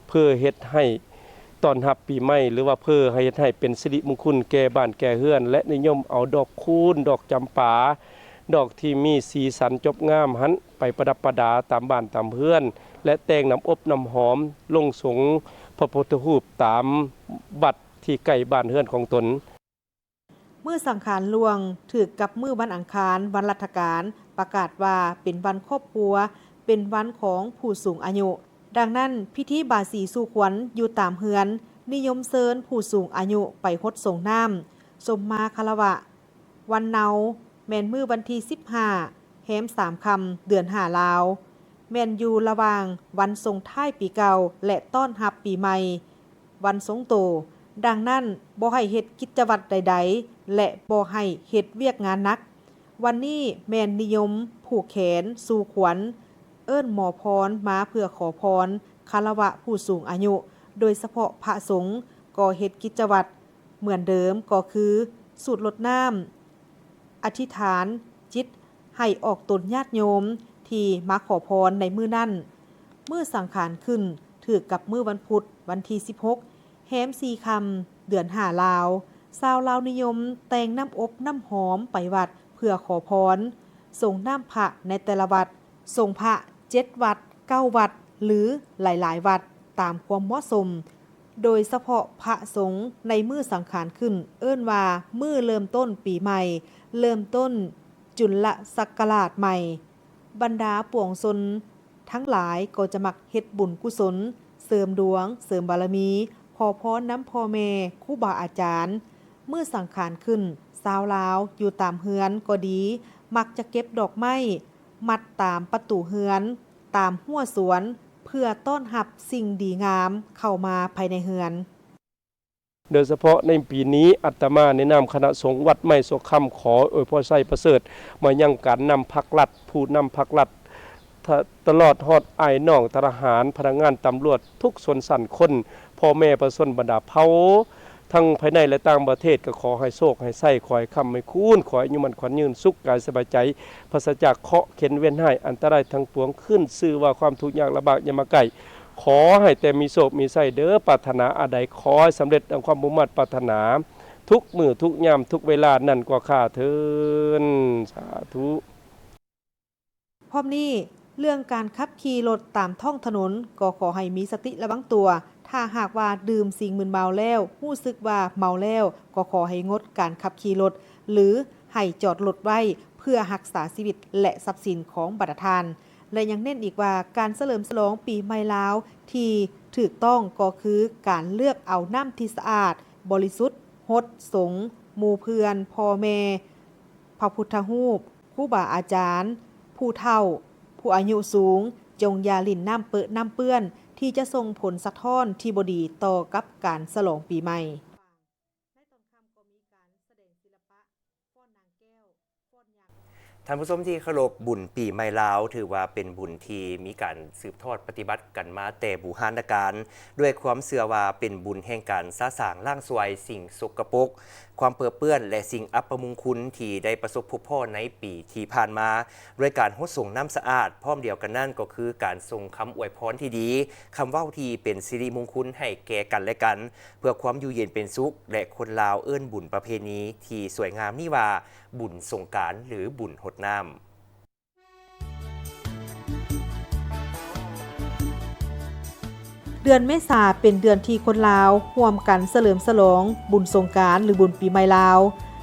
ເພື່ອເຮັດໃຫ້ຕ້ອນຮັບປີໃໝ່ ຫຼືວ່າເພື່ອໃຫ້ເຮັດໃຫ້ເປັນສິລິມຸງຄຸນແກ່ບ້ານແກ່ເຮືອນ ແລະ ນິຍົມເອົາດອກຄູນ ດອກຈຳປາ ດອກທີ່ມີສີສັນຈົບງາມຫັ້ນ ໄປປະດັບປະດາຕາມບ້ານຕາມເຮືອນ ແລະ ແຕ່ງນ້ຳອົບນ້ຳຫອມລົງສົງພະພຸດທະຮູບຕາມວັດທີ່ໃກ້ບ້ານເຮືອນຂອງຕົນ. ມື້ສັງຂານຫຼວງຖືກກັບມື້ວັນອັງຄານ ວັນລັດຖະການ ປະກາດວ່າເປັນວັນຄອບຄົວ, ເປັນວັນຂອງຜູ້ສູງອາຍຸ. ດັ່ງນັ້ນ, ພິທີບາສີສູ່ຂວັນຢູ່ຕາມເຮືອນ ນິຍົມເຊີນຜູ້ສູງອາຍຸໄປຫົດສົງນ້ຳ ຊົມມາຄາລະວະ. ວັນເນົາ ແມ່ນມື້ວັນທີສິບຫ້າ ແຮມສາມຄ່ຳ ເດືອນຫ້າລາວ, ແມ່ນຢູ່ລະຫວ່າງວັນສົ່ງທ້າຍປີເກົ່າ ແລະ ຕ້ອນຮັບປີໃໝ່ ວັນຊົງໂຕ. ດັ່ງນັ້ນ, ບໍ່ໃຫ້ເຮັດກິດຈະວັດໃດໆ ແລະ ບໍ່ໃຫ້ເຮັດວຽກງານໜັກ. ວັນນີ້ແມ່ນນິຍົມຜູກແຂນສູ່ຂວັນ, ເອີ້ນໝໍພອນມາເພື່ອຂໍພອນ, ຄາລະວະຜູ້ສູງອາຍຸ, ໂດຍສະເພາະພະສົງກໍເຮັດກິດຈະວັດ ເໝືອນເດີມກໍຄືສູດລົດນ້ຳ, ອະທິຖານຈິດໃຫ້ອອກຕົນຍາດໂຍມທີ່ມາຂໍພອນໃນມື້ນັ້ນ. ມື້ສັງຂານຂຶ້ນຖືກກັບມື້ວັນພຸດ ວັນທີສິບຫົກ ແຮມສີ່ຄ່ຳ ເດືອນຫ້າລາວ, ຊາວລາວນິຍົມແຕ່ງນ້ຳອົບນ້ຳຫອມໄປວັດເພື່ອຂໍພອນ, ສົງນ້ຳພະໃນແຕ່ລະວັດ, ສົງພະເຈັດວັດ ເກົ້າວັດ ຫຼື ຫຼາຍໆວັດຕາມຄວາມເໝາະສົມ. ໂດຍສະເພາະພະສົງໃນມື້ສັງຂານຂຶ້ນ ເອີ້ນວ່າມື້ເລີ່ມຕົ້ນປີໃໝ່, ເລີ່ມຕົ້ນຈຸນລະສັກກະລາດໃໝ່. ບັນດາປວງຊົນທັງຫຼາຍກໍຈະມັກເຮັດບຸນກຸສົນ, ເສີມດວງ, ເສີມບາລະມີ, ຂໍພອນນຳພໍ່ແມ່, ຄູບາອາຈານ. ມື້ສັງຂານຂຶ້ນ, ຊາວລາວຢູ່ຕາມເຮືອນກໍດີ, ມັກຈະເກັບດອກໄມ້ ມັດຕາມປະຕູເຮືອນ, ຕາມຮົ້ວສວນ ເພື່ອຕ້ອນຮັບສິ່ງດີງາມເຂົ້າມາພາຍໃນເຮືອນ. ໂດຍສະເພາະໃນປີນີ້, ອາດຕະມາໃນນາມຄະນະສົງວັດໄມ້ໂສກຄຳ ຂໍອວຍພອນໄຊປະເສີດມາຍັງການນຳພັກລັດ, ຜູ້ນຳພັກລັດ, ຕະ ຕະຫຼອດຮອດອ້າຍນ້ອງທະຫານ, ພະນັກງານຕຳຫຼວດທຸກຊົນຊັ້ນຄົນ, ພໍ່ແມ່ປະຊາຊົນບັນດາເຜົ່າ ທັງພາຍໃນ ແລະ ຕ່າງປະເທດ ກໍຂໍໃຫ້ໂຊກໃຫ້ໄຊ, ຂໍໃຫ້ຄ້ຳໃຫ້ຄູນ, ຂໍໃຫ້ອາຍຸໝັ້ນຂວັນຍືນ, ສຸກກາຍສະບາຍໃຈ, ປາສະຈາກເຄາະເຂັນເວນຮ້າຍອັນຕະລາຍທັງປວງ, ຂຶ້ນຊື່ວ່າຄວາມທຸກຍາກລຳບາກຢ່າມາໃກ້. ຂໍໃຫ້ແຕ່ມີໂຊກມີໄຊເດີ, ປາດຖະໜາອັນໃດຂໍໃຫ້ສຳເລັດດັ່ງຄວາມມຸ່ງມາດປາດຖະໜາ ທຸກມື້ທຸກຍາມທຸກເວລານັ້ນກວ່າຂ້າເທີນ. ສາທຸ. ພ້ອມນີ້, ເລື່ອງການຂັບຂີ່ລົດຕາມທ້ອງຖະໜົນ ກໍຂໍໃຫ້ມີສະຕິລະວັງຕົວ. ຖ້າຫາກວ່າດື່ມສິ່ງມຶນເມົາແລ້ວ ຮູ້ສຶກວ່າເມົາແລ້ວ ກໍຂໍໃຫ້ງົດການຂັບຂີ່ລົດ ຫຼື ໃຫ້ຈອດລົດໄວ້ເພື່ອຮັກສາຊີວິດ ແລະ ຊັບສິນຂອງບັນດາທ່ານ. ແລະ ຍັງເນັ້ນອີກວ່າ ການສະເຫຼີມສະຫຼອງປີໃໝ່ລາວທີ່ຖືກຕ້ອງກໍຄືການເລືອກເອົານ້ຳທີ່ສະອາດ, ບໍລິສຸດ, ຫົດສົງ, ໝູ່ເພື່ອນ, ພໍ່ແມ່, ພະພຸດທະຮູບ, ຄູບາອາຈານ, ຜູ້ເຖົ້າ, ຜູ້ອາຍຸສູງ, ຈົ່ງຢ່າຫຼິ້ນນ້ຳເປິະນ້ຳເປື້ອນ ທີ່ຈະສົ່ງຜົນສະທ້ອນທີ່ບໍ່ດີຕໍ່ກັບການສະຫຼອງປີໃໝ່. ທ່ານຜູ້ຊົມທີ່ເຄົາລົບ, ບຸນປີໃໝ່ລາວ ຖືວ່າເປັນບຸນທີ່ມີການສືບທອດປະຕິບັດກັນມາແຕ່ບູຮານນະການ, ດ້ວຍຄວາມເຊື່ອວ່າເປັນບຸນແຫ່ງການສະສາງລ້າງຊວາຍສິ່ງສົກກະປົກ, ຄວາມເປິເປື້ອນ ແລະ ສິ່ງອັບປະມຸງຄຸນທີ່ໄດ້ປະສົບພົບພໍ້ໃນປີທີ່ຜ່ານມາ, ດ້ວຍການຫົດສົງນ້ຳສະອາດ, ພ້ອມດຽວກັນນັ້ນກໍຄືການສົ່ງຄຳອວຍພອນທີ່ດີ, ຄຳເວົ້າທີ່ເປັນສິລິມຸງຄຸນໃຫ້ແກ່ກັນແລະກັນ, ເພື່ອຄວາມຢູ່ເຢັນເປັນສຸກ ແລະ ຄົນລາວເອີ້ນບຸນປະເພນີທີ່ສວຍງາມນີ້ວ່າ ບຸນສົງການ ຫຼື ບຸນຫົດ ນ້ຳ. ເດືອນເມສາເປັນເດືອນທີ່ຄົນລາວຮ່ວມກັນສະເຫຼີມສະຫຼອງບຸນສົງການ ຫຼື ບຸນປີໃໝ່ລາວ.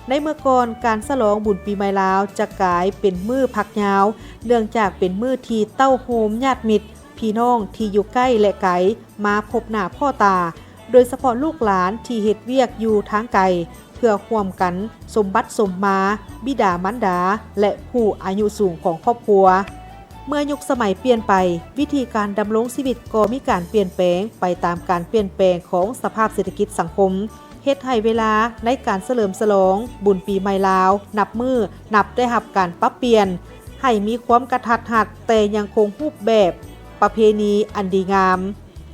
ໃນເມື່ອກ່ອນ, ການສະຫຼອງບຸນປີໃໝ່ລາວຈະກາຍເປັນມື້ພັກຍາວ, ເນື່ອງຈາກເປັນມື້ທີ່ເຕົ້າໂຮມຍາດມິດ ພີ່ນ້ອງທີ່ຢູ່ໃກ້ ແລະ ໄກ ມາພົບໜ້າພໍ້ຕາ, ໂດຍສະເພາະລູກຫຼານທີ່ເຮັດວຽກຢູ່ທາງໄກ, ເພື່ອຮ່ວມກັນສົມບັດສົມມາບິດາມານດາ ແລະ ຜູ້ອາຍຸສູງຂອງຄອບຄົວ. ເມື່ອຍຸກສະໄໝປ່ຽນໄປ, ວິທີການດຳລົງຊີວິດກໍມີການປ່ຽນແປງໄປຕາມການປ່ຽນແປງຂອງສະພາບເສດຖະກິດສັງຄົມ, ເຮັດໃຫ້ເວລາໃນການສະເຫຼີມສະຫຼອງບຸນປີໃໝ່ລາວນັບມື້ນັບໄດ້ຮັບການປັບປ່ຽນໃຫ້ມີຄວາມກະທັດຮັດ, ແຕ່ຍັງຄົງຮູບແບບປະເພນີອັນດີງາມ.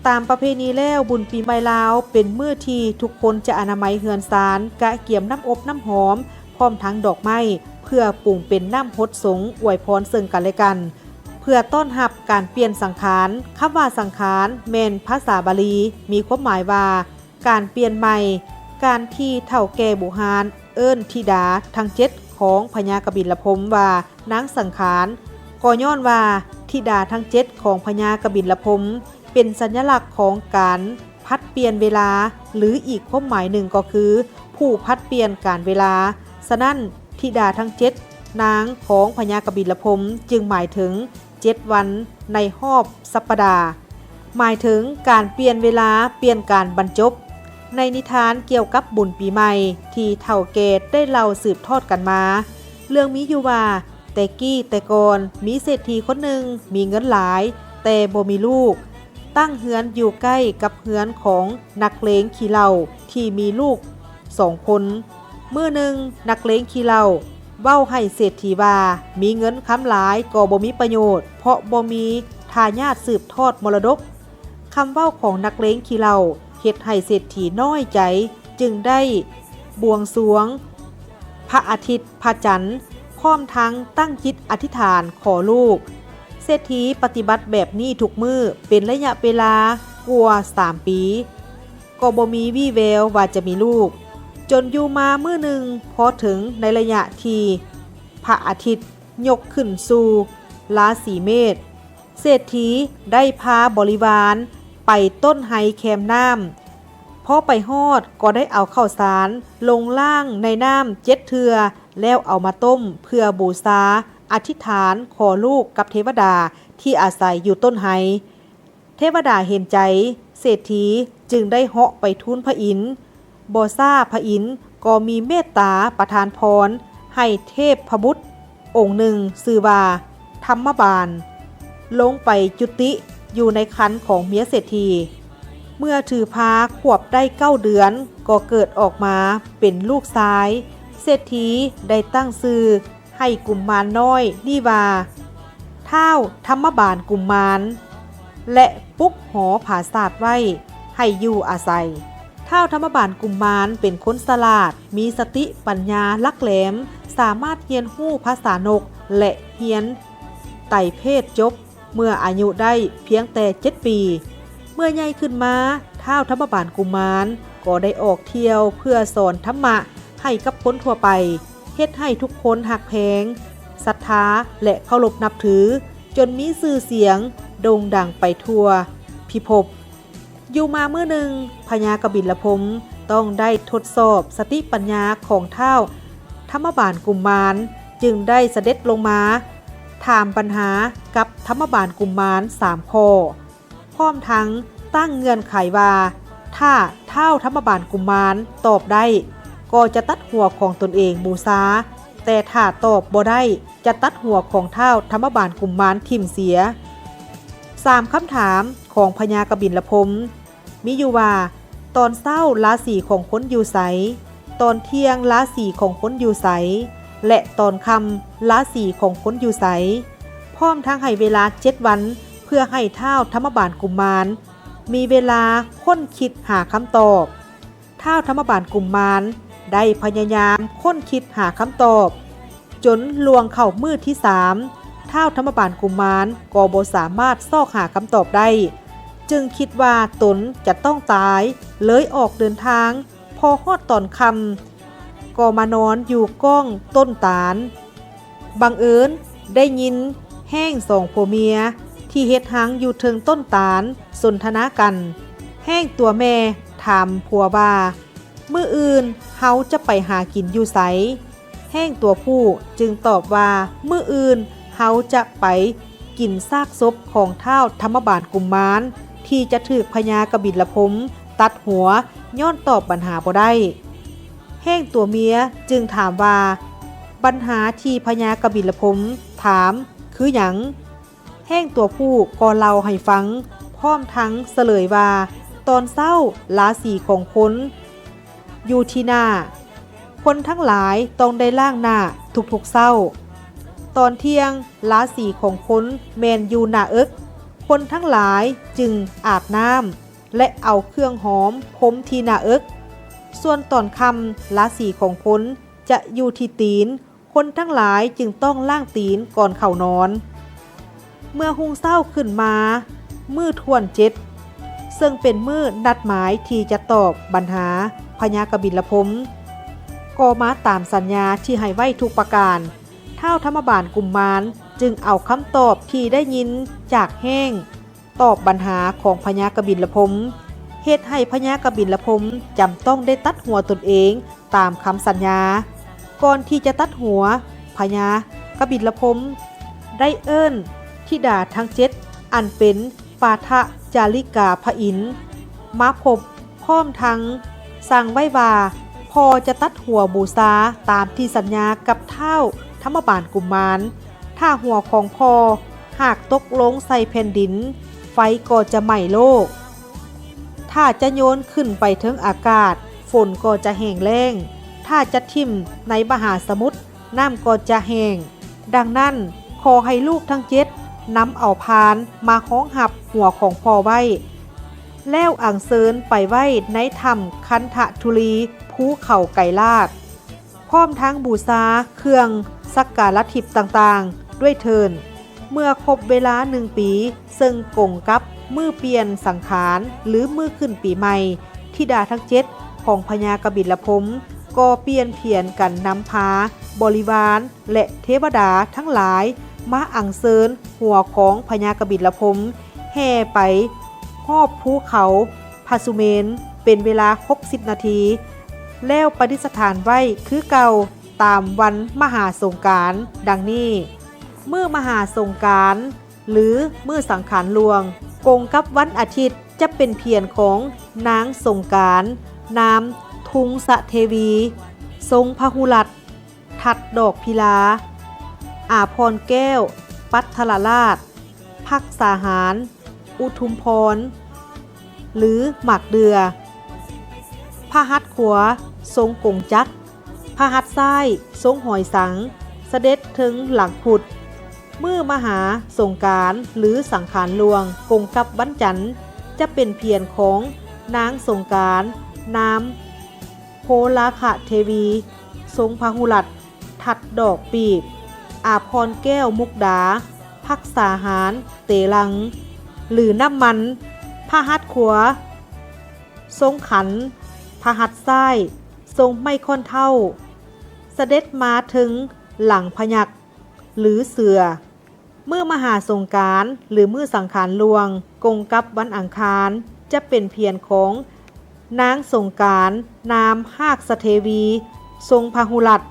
ຕາມປະເພນີແລ້ວ, ບຸນປີໃໝ່ລາວເປັນມື້ທີ່ທຸກຄົນຈະອະນາໄມເຮືອນຊານ, ກະກຽມນ້ຳອົບນ້ຳຫອມ ພ້ອມທັງດອກໄມ້ ເພື່ອປຸງເປັນນ້ຳຫົດສົງອວຍພອນເຊິ່ງກັນແລະກັນ ເພື່ອຕ້ອນຮັບການປ່ຽນສັງຂານ. ຄຳວ່າສັງຂານແມ່ນພາສາບາລີ, ມີຄວາມໝາຍວ່າ ການປ່ຽນໃໝ່, ການທີ່ເຖົ້າແກ່ບູຮານເອີ້ນທິດາທັງເຈັດຂອງພະຍາກະບິນລະພົມວ່ານາງສັງຂານ ກໍຍ້ອນວ່າທິດາທັງເຈັດຂອງພະຍາກະບິນລະພົມເປັນສັນຍະລັກຂອງການຜັດປ່ຽນເວລາ ຫຼື ອີກຄວາມໝາຍໜຶ່ງກໍຄືຜູ້ຜັດປ່ຽນການເວລາ. ສະນັ້ນ, ທິດາທັງເຈັດນາງຂອງພະຍາກະບິນລະພົມຈຶ່ງໝາຍເຖິງ ເຈັດວັນໃນຮອບສັບປະດາ, ໝາຍເຖິງການປ່ຽນເວລາ, ປ່ຽນການບັນຈົບ. ໃນນິທານກ່ຽວກັບບຸນປີໃໝ່ທີ່ເຖົ້າແກ່ໄດ້ເລົ່າສືບທອດກັນມາ, ເລື່ອງມີຢູ່ວ່າ ແຕ່ກີ້ແຕ່ກ່ອນມີເສດຖີຄົນໜຶ່ງມີເງິນຫຼາຍແຕ່ບໍ່ມີລູກ, ຕັ້ງເຮືອນຢູ່ໃກ້ກັບເຮືອນຂອງນັກເລງຂີ້ເຫຼົ້າທີ່ມີລູກສອງຄົນ. ມື້ໜຶ່ງ, ນັກເລງຂີ້ເຫຼົ້າເວົ້າໃຫ້ເສດຖີວ່າ ມີເງິນຄຳຫຼາຍກໍບໍ່ມີປະໂຫຍດ, ເພາະບໍ່ມີທາຍາດສືບທອດມໍລະດົກ. ຄຳເວົ້າຂອງນັກເລງຂີ້ເຫຼົ້າເຮັດໃຫ້ເສດຖີນ້ອຍໃຈ, ຈຶ່ງໄດ້ບວງສວງພະອາທິດ, ພະຈັນ, ພ້ອມທັງຕັ້ງຈິດອະທິຖານຂໍລູກ. ເສດຖີປະຕິບັດແບບນີ້ທຸກມື້ເປັນໄລຍະເວລາກວ່າສາມປີ. ກໍບໍ່ມີວີ່ແວວວ່າຈະມີລູກ, ຈົນຢູ່ມາມື້ໜຶ່ງ ພໍເຖິງໃນໄລຍະທີ່ພະອາທິດຍົກຂຶ້ນສູ່ລາສີເມດ, ເສດຖີໄດ້ພາບໍລິວານໄປຕົ້ນໄຮແຄມນ້ຳ. ພໍໄປຮອດກໍໄດ້ເອົາເຂົ້າສານລົງລ້າງໃນນ້ຳເຈັດເທື່ອ, ແລ້ວເອົາມາຕົ້ມເພື່ອບູຊາ, ອະທິຖານຂໍລູກກັບເທວະດາທີ່ອາໄສຢູ່ຕົ້ນໄຮ. ເທວະດາເຫັນໃຈເສດຖີຈຶ່ງໄດ້ເຫາະໄປທູນພະອິນ. ບໍ່ຊ້າພະອິນກໍມີເມດຕາປະທານພອນໃຫ້ເທບພະບຸດອົງໜຶ່ງຊື່ວ່າທຳມະບານ ລົງໄປຈຸຕິຢູ່ໃນຄັນຂອງເມຍເສດຖີ. ເມື່ອຖືພາຂວບໄດ້ເກົ້າເດືອນ ກໍເກີດອອກມາເປັນລູກຊາຍ. ເສດຖີໄດ້ຕັ້ງຊື່ ໃຫ້ກຸມມານນ້ອຍນີ້ວ່າ ທ້າວທຳມະບານກຸມມານ ແລະ ປຸກຫໍຜາສາດໄວ້ໃຫ້ຢູ່ອາໄສ. ທ້າວທຳມະບານກຸມມານເປັນຄົນສະຫຼາດ, ມີສະຕິປັນຍາຫຼັກແຫຼມ, ສາມາດຮຽນຮູ້ພາສານົກ ແລະ ຮຽນໄຕເພດຈົບ ເມື່ອອາຍຸໄດ້ພຽງແຕ່ເຈັດປີ. ເມື່ອໃຫຍ່ຂຶ້ນມາ, ທ້າວທຳມະບານກຸມມານກໍໄດ້ອອກທ່ຽວເພື່ອສອນທຳມະໃຫ້ກັບຄົນທົ່ວໄປ, ເຮັດໃຫ້ທຸກຄົນຮັກແພງ, ສັດທາ ແລະ ເຄົາລົບນັບຖື, ຈົນມີຊື່ສຽງໂດ່ງດັງໄປທົ່ວພິພົບ. ຢູ່ມາມື້ໜຶ່ງ, ພະຍາກະບິນລະພົມຕ້ອງໄດ້ທົດສອບສະຕິປັນຍາຂອງທ້າວທຳມະບານກຸມມານ, ຈຶ່ງໄດ້ສະເດັດລົງມາຖາມບັນຫາກັບທຳມະບານກຸມມານສາມຂໍ້, ພ້ອມທັງຕັ້ງເງື່ອນໄຂວ່າ ຖ້າທ້າວທຳມະບານກຸມມານຕອບໄດ້ ກໍຈະຕັດຫົວຂອງຕົນເອງບູຊາ, ແຕ່ຖ້າຕອບບໍ່ໄດ້ ຈະຕັດຫົວຂອງທ້າວທຳມະບານກຸມມານຖິ້ມເສຍ. ສາມຄຳຖາມຂອງພະຍາກະບິນລະພົມ ມີຢູ່ວ່າ ຕອນເຊົ້າລາສີຂອງຄົນຢູ່ໃສ? ຕອນທ່ຽງລາສີຂອງຄົນຢູ່ໃສ? ແລະ ຕອນຄ່ຳລາສີຂອງຄົນຢູ່ໃສ? ພ້ອມທັງໃຫ້ເວລາເຈັດວັນ ເພື່ອໃຫ້ທ້າວທຳມະບານກຸມມານມີເວລາຄົ້ນຄິດຫາຄຳຕອບ. ທ້າວທຳມະບານກຸມມານໄດ້ພະຍາຍາມຄົ້ນຄິດຫາຄຳຕອບ ຈົນລ່ວງເຂົ້າມື້ທີສາມ, ທ້າວທຳມະບານກຸມມານກໍບໍ່ສາມາດຊອກຫາຄຳຕອບໄດ້, ຈຶ່ງຄິດວ່າຕົນຈະຕ້ອງຕາຍ, ເລີຍອອກເດີນທາງ. ພໍຮອດຕອນຄ່ຳ, ກໍມານອນຢູ່ກ້ອງຕົ້ນຕານ. ບັງເອີນໄດ້ຍິນແຮ້ງສອງຜົວເມຍທີ່ເຮັດຮັງຢູ່ເທິງຕົ້ນຕານສົນທະນາກັນ. ແຮ້ງຕົວແມ່ຖາມຜົວວ່າ, ມື້ອື່ນເຮົາຈະໄປຫາກິນຢູ່ໃສ? ແຮ້ງຕົວຜູ້ຈຶ່ງຕອບວ່າ, ມື້ອື່ນເຮົາຈະໄປກິນຊາກສົບຂອງທ້າວທຳມະບານກຸມມານ ທີ່ຈະຖືກພະຍາກະບິນລະພົມຕັດຫົວຍ້ອນຕອບບັນຫາບໍ່ໄດ້. ແຮ້ງຕົວເມຍຈຶ່ງຖາມວ່າ, ບັນຫາທີ່ພະຍາກະບິນລະພົມຖາມຄືຫຍັງ? ແຮ້ງຕົວຜູ້ກໍເລົ່າໃຫ້ຟັງ, ພ້ອມທັງສະເຫຼີຍວ່າ, ຕອນເຊົ້າລາສີຂອງຄົນຢູ່ທີ່ໜ້າ, ຄົນທັງຫຼາຍຕ້ອງໄດ້ລ້າງໜ້າທຸກໆເຊົ້າ. ຕອນທ່ຽງລາສີຂອງຄົນແມ່ນຢູ່ໜ້າເອິກ, ຄົນທັງຫຼາຍຈຶ່ງອາບນ້ຳ ແລະ ເອົາເຄື່ອງຫອມພົມທີ່ໜ້າເອິກ. ສ່ວນຕອນຄ່ຳລາສີຂອງຄົນຈະຢູ່ທີ່ຕີນ, ຄົນທັງຫຼາຍຈຶ່ງຕ້ອງລ້າງຕີນກ່ອນເຂົ້ານອນ. ເມື່ອຮຸ່ງເຊົ້າຂຶ້ນມາມື້ຖ້ວນເຈັດ ເຊິ່ງເປັນມື້ນັດໝາຍທີ່ຈະຕອບບັນຫາພະຍາກະບິນລະພົມ ກໍມາຕາມສັນຍາທີ່ໃຫ້ໄວ້ທຸກປະການ. ທ້າວທຳມະບານກຸມມານຈຶ່ງເອົາຄຳຕອບທີ່ໄດ້ຍິນຈາກແຮ້ງ ຕອບບັນຫາຂອງພະຍາກະບິນລະພົມ, ເຮັດໃຫ້ພະຍາກະບິນລະພົມຈຳຕ້ອງໄດ້ຕັດຫົວຕົນເອງຕາມຄຳສັນຍາ. ກ່ອນທີ່ຈະຕັດຫົວ, ພະຍາກະບິນລະພົມໄດ້ເອີ້ນທິດາທັງເຈັດ ອັນເປັນປາທະຈາລິກາພະອິນມາພົບ, ພ້ອມທັງສັ່ງໄວ້ວ່າ ພໍ່ຈະຕັດຫົວບູຊາຕາມທີ່ສັນຍາກັບທ້າວທຳມະບານກຸມມານ. ຖ້າຫົວຂອງພໍ່ຫາກຕົກລົງໃສ່ແຜ່ນດິນ, ໄຟກໍຈະໄໝ້ໂລກ. ຖ້າຈະໂຍນຂຶ້ນໄປເທິງອາກາດ, ຝົນກໍຈະແຫ້ງແລ້ງ. ຖ້າຈະຖິ້ມໃນມະຫາສະໝຸດ, ນ້ຳກໍຈະແຫ້ງ. ດັ່ງນັ້ນ, ຂໍໃຫ້ລູກທັງເຈັດນຳເອົາພານມາຮອງຮັບຫົວຂອງພໍ່ໄວ້, ແລ້ວອັນເຊີນໄປໄວ້ໃນຖ້ຳຄັນທະທຸລີ ພູເຂົາໄກລາດ. ພ້ອມທັງບູຊາເຄື່ອງສັກກາລະທິບຕ່າງໆດ້ວຍເທີ້ນ. ເມື່ອຄົບເວລາໜຶ່ງປີ ເຊິ່ງກົງກັບມື້ປ່ຽນສັງຂານ ຫຼື ມື້ຂຶ້ນປີໃໝ່, ທິດາທັງເຈັດຂອງພະຍາກະບິນລະພົມ ກໍປ່ຽນຜຽນກັນນຳພາບໍລິວານ ແລະ ເທວະດາທັງຫຼາຍມາອັນເຊີນຫົວຂອງພະຍາກະບິນລະພົມ ແຫ່ໄປຮອບພູເຂົາ ພະສຸເມນ ເປັນເວລາຫົກສິບນາທີ ແລ້ວປະດິດສະຖານໄວ້ຄືເກົ່າຕາມວັນມະຫາສົງການ ດັ່ງນີ້: ມື້ມະຫາສົງການ ຫຼື ມື້ສັງຂານຫຼວງ ກົງກັບວັນອາທິດ ຈະເປັນພຽນຂອງນາງສົງການ ນາມ ທຸງສະເທວີ ຊົງພະຫຸລັດ ທັດດອກພິລາ ອາພອນແກ້ວ ປັດທະລະລາດ ພັກສາຫານ ອຸທຸມພອນ ຫຼື ໝາກເດື່ອ. ພະຫັດຂວາຊົງກົງຈັກ, ພະຫັດຊ້າຍຊົງຫອຍສັງ, ສະເດັດເທິງຫຼັງພຸດ. ມື້ມະຫາສົງການ ຫຼື ສັງຂານຫຼວງ ກົງກັບວັນຈັນ ຈະເປັນພຽນຂອງນາງສົງການ ນາມ ໂພລາຄະເທວີ ຊົງພະຫຸລັດ ທັດດອກປີບ, ອາພອນແກ້ວ ມຸກດາ ພັກສາຫານ ເຕລັງ ຫຼື ນ້ຳມັນ. ພະຫັດຂວາຊົງຂັນ, ພະຫັດຊ້າຍຊົງໄມ້ຄ້ອນເທົ້າ ສະເດັດມາເທິງຫຼັງພະຍັກ ຫຼື ເສືອ. ມື້ມະຫາສົງການ ຫຼື ມື້ສັງຂານຫຼວງ ກົງກັບວັນອັງຄານ ຈະເປັນພຽນຂອງນາງສົງການ ນາມ ຮາກສະເທວີ ຊົງພະຫຸລັດ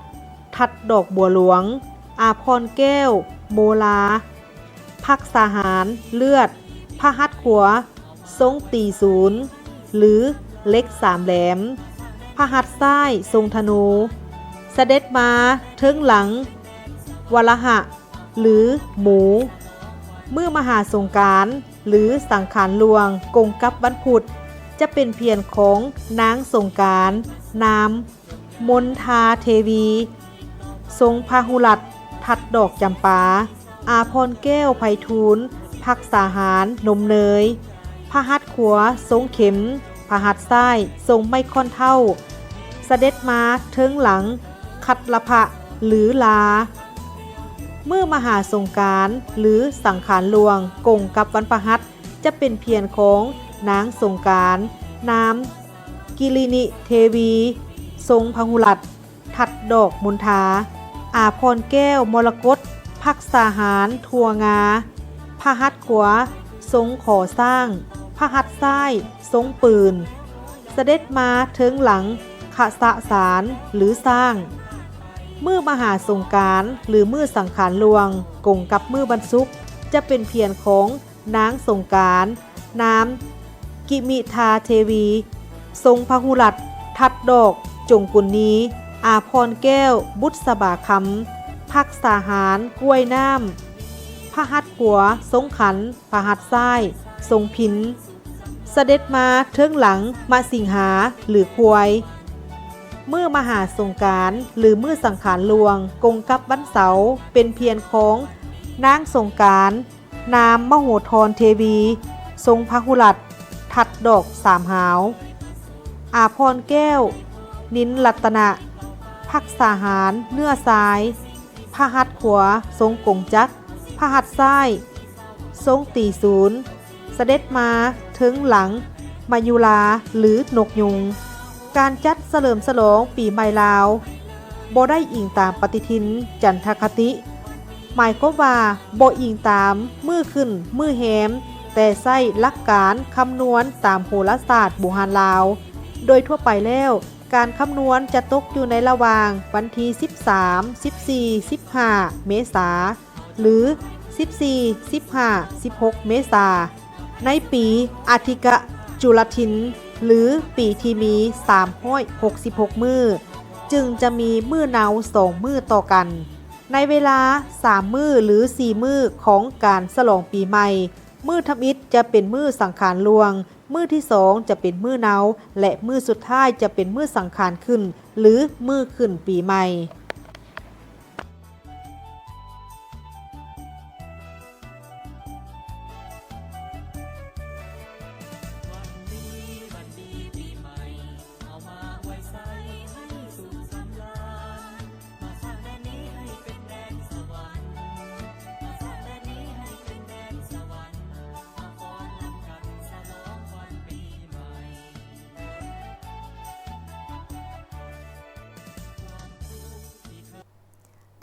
ທັດດອກບົວຫຼວງ, ອາພອນແກ້ວ ໂມລາ ພັກສາຫານ ເລືອດ, ພະຫັດຂວາຊົງຕີສູນ ຫຼື ເຫຼັກສາມແຫຼມ, ພະຫັດຊ້າຍຊົງທະນູ ສະເດັດມາເທິງຫຼັງ ວະລະຫະ ຫຼື ໝູ. ມື້ມະຫາສົງການ ຫຼື ສັງຂານຫຼວງ ກົງກັບວັນພຸດ ຈະເປັນພຽນຂອງນາງສົງການ ນາມ ມົນທາເທວີ ຊົງພະຫຸລັດ ທັດດອກຈຳປາ, ອາພອນແກ້ວ ໄພທູນ ພັກສາຫານ ນົມເນີຍ, ພະຫັດຂວາຊົງເຂັມ, ພະຫັດຊ້າຍຊົງໄມ້ຄ້ອນເທົ້າ, ສະເດັດມາເທິງຫຼັງ ຄັດລະພະ ຫຼື ລາ. ມື້ມະຫາສົງການ ຫຼື ສັງຂານຫຼວງ ກົງກັບວັນພະຫັດ ຈະເປັນພຽນຂອງນາງສົງການ ນາມ ກິລິນິເທວີ ຊົງພະຫຸລັດ ທັດດອກມົນທາ. ອາພອນແກ້ວ ມໍລະກົດ ພັກສາຫານ ທົ່ວງາ ພະຫັດຂວາ ຊົງຂໍຊ້າງ ພະຫັດຊ້າຍ ຊົງປືນ ສະເດັດມາເທິງຫຼັງ ຄະສະສານ ຫຼື ຊ້າງ. ມື້ມະຫາສົງການ ຫຼື ມື້ສັງຂານຫຼວງ ກົງກັບມື້ວັນສຸກ ຈະເປັນພຽນຂອງ ນາງສົງການ ນາມ ກິມິທາເທວີ ຊົງພະຫຸລັດ ທັດດອກ ຈົງກຸນນີ ອາພອນແກ້ວ ບຸດສະບາຄຳ ພັກສາຫານ ກ້ວຍນ້ຳ ພະຫັດຂວາ ຊົງຂັນ ພະຫັດຊ້າຍ ຊົງພິນ ສະເດັດມາເທິງຫຼັງ ມະສິງຫາ ຫຼື ຄວາຍ. ມື້ມະຫາສົງການ ຫຼື ມື້ສັງຂານຫຼວງ ກົງກັບວັນເສົາ ເປັນພຽນຂອງ ນາງສົງການ ນາມມະໂຫທອນເທວີ ຊົງພະຫຸລັດ ທັດດອກສາມຫາວ ອາພອນແກ້ວ ນິນລັດຕະນະ ພັກສາຫານ ເນື້ອຊາຍ ພະຫັດຂວາ ຊົງກົງຈັກ ພະຫັດຊ້າຍ ຊົງຕີສູນ ສະເດັດມາເທິງຫຼັງ ມະຍຸລາ ຫຼື ນົກຍຸງ. ການຈັດສະເຫຼີມສະຫຼອງປີໃໝ່ລາວ ບໍ່ໄດ້ອີງຕາມປະຕິທິນ ຈັນທະຄະຕິ ໝາຍຄວາມວ່າບໍ່ອີງຕາມມື້ຂຶ້ນມື້ແຮມ, ແຕ່ໃຊ້ຫຼັກການຄຳນວນຕາມໂຫລະສາດບູຮານລາວ. ໂດຍທົ່ວໄປແລ້ວ, ການຄຳນວນຈະຕົກຢູ່ໃນລະຫວ່າງວັນທີສິບສາມ, ສິບສີ່, ສິບຫ້າ ເມສາ ຫຼື ສິບສີ່, ສິບຫ້າ, ສິບຫົກ ເມສາ ໃນປີອະທິກະຈຸລະທິນ ຫຼື ປີທີ່ມີສາມຮ້ອຍຫົກສິບຫົກມື້ ຈຶ່ງຈະມີມື້ເນົາສອງມື້ຕໍ່ກັນ. ໃນເວລາສາມມື້ ຫຼື ສີ່ມື້ຂອງການສະຫຼອງປີໃໝ່, ມື້ທຳອິດຈະເປັນມື້ສັງຂານຫຼວງ, ມື້ທີສອງຈະເປັນມື້ເນົາ ແລະ ມື້ສຸດທ້າຍຈະເປັນມື້ສັງຂານຂຶ້ນ ຫຼື ມື້ຂຶ້ນປີໃໝ່.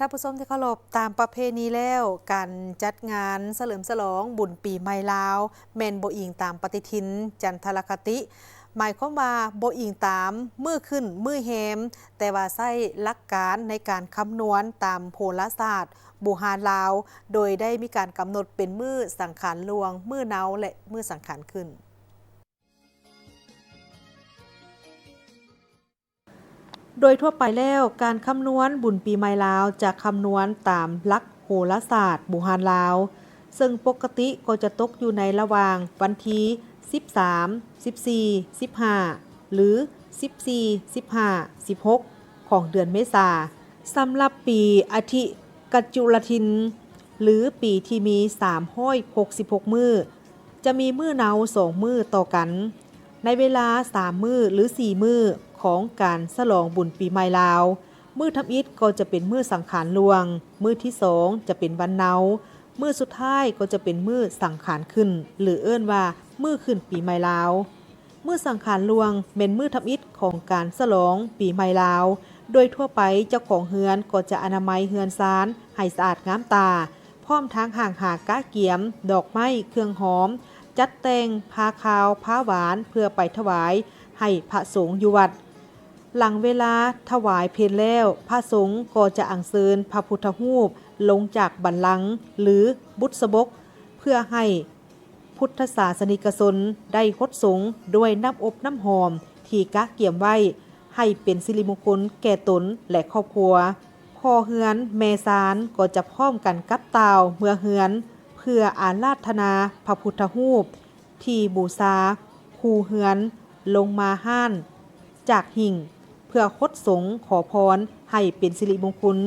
ທ່ານຜູ້ຊົມທີ່ເຄົາລົບ, ຕາມປະເພນີແລ້ວ, ການຈັດງານສະເຫຼີມສະຫຼອງບຸນປີໃໝ່ລາວ ແມ່ນບໍ່ອີງຕາມປະຕິທິນຈັນທະລະຄະຕິ, ໝາຍຄວາມວ່າບໍ່ອີງຕາມມື້ຂຶ້ນມື້ແຮມ, ແຕ່ວ່າໃຊ້ຫຼັກການໃນການຄຳນວນຕາມໂຫລະສາດບູຮານລາວ, ໂດຍໄດ້ມີການກຳນົດເປັນມື້ສັງຂານຫຼວງ, ມື້ເນົາ ແລະ ມື້ສັງຂານຂຶ້ນ. ໂດຍທົ່ວໄປແລ້ວ, ການຄຳນວນບຸນປີໃໝ່ລາວຈະຄຳນວນຕາມຫຼັກໂຫລະສາດບູຮານລາວ, ເຊິ່ງປົກກະຕິກໍຈະຕົກຢູ່ໃນລະຫວ່າງວັນທີສິບສາມ, ສິບສີ່, ສິບຫ້າ ຫຼື ສິບສີ່, ສິບຫ້າ, ສິບຫົກ ຂອງເດືອນເມສາ. ສຳລັບປີອະທິກະຈຸລະທິນ ຫຼື ປີທີ່ມີສາມຮ້ອຍຫົກສິບຫົກມື້, ຈະມີມື້ເນົາສອງມື້ຕໍ່ກັນ ໃນເວລາສາມມື້ ຫຼື ສີ່ມື້ຂອງການສະຫຼອງບຸນປີໃໝ່ລາວ. ມື້ທຳອິດກໍຈະເປັນມື້ສັງຂານຫຼວງ, ມື້ທີສອງຈະເປັນວັນເນົາ, ມື້ສຸດທ້າຍກໍຈະເປັນມື້ສັງຂານຂຶ້ນ ຫຼື ເອີ້ນວ່າມື້ຂຶ້ນປີໃໝ່ລາວ. ມື້ສັງຂານຫຼວງແມ່ນມື້ທຳອິດຂອງການສະຫຼອງປີໃໝ່ລາວ. ໂດຍທົ່ວໄປເຈົ້າຂອງເຮືອນກໍຈະອະນາໄມເຮືອນຊານໃຫ້ສະອາດງາມຕາ, ພ້ອມທັງຫ້າງຫາກະກຽມດອກໄມ້ເຄື່ອງຫອມ, ຈັດແຕ່ງພາຄາວພາຫວານເພື່ອໄປຖວາຍໃຫ້ພະສົງຢູ່ວັດ. ຫຼັງເວລາຖວາຍເພັນແລ້ວ, ພະສົງກໍຈະອັນເຊີນພະພຸດທະຮູບລົງຈາກບັນລັງ ຫຼື ບຸດສະບົກ ເພື່ອໃຫ້ ພຸດທະສາສະນິກະຊົນໄດ້ຫົດສົງດ້ວຍນ້ຳອົບນ້ຳຫອມທີ່ກະກຽມໄວ້ ໃຫ້ເປັນສິລິມຸງຄຸນແກ່ຕົນ ແລະ ຄອບຄົວ. ພໍ່ເຮືອນແມ່ຊານກໍຈະພ້ອມກັນກັບຕ່າວເມືອເຮືອນ ເພື່ອອາລາທະນາພະພຸດທະຮູບທີ່ບູຊາຄູ່ເຮືອນລົງມາຮ້ານຈາກຫິ້ງ ເພື່ອຫົດສົງຂໍພອນໃຫ້ເປັນສິລິມຸງຄຸນ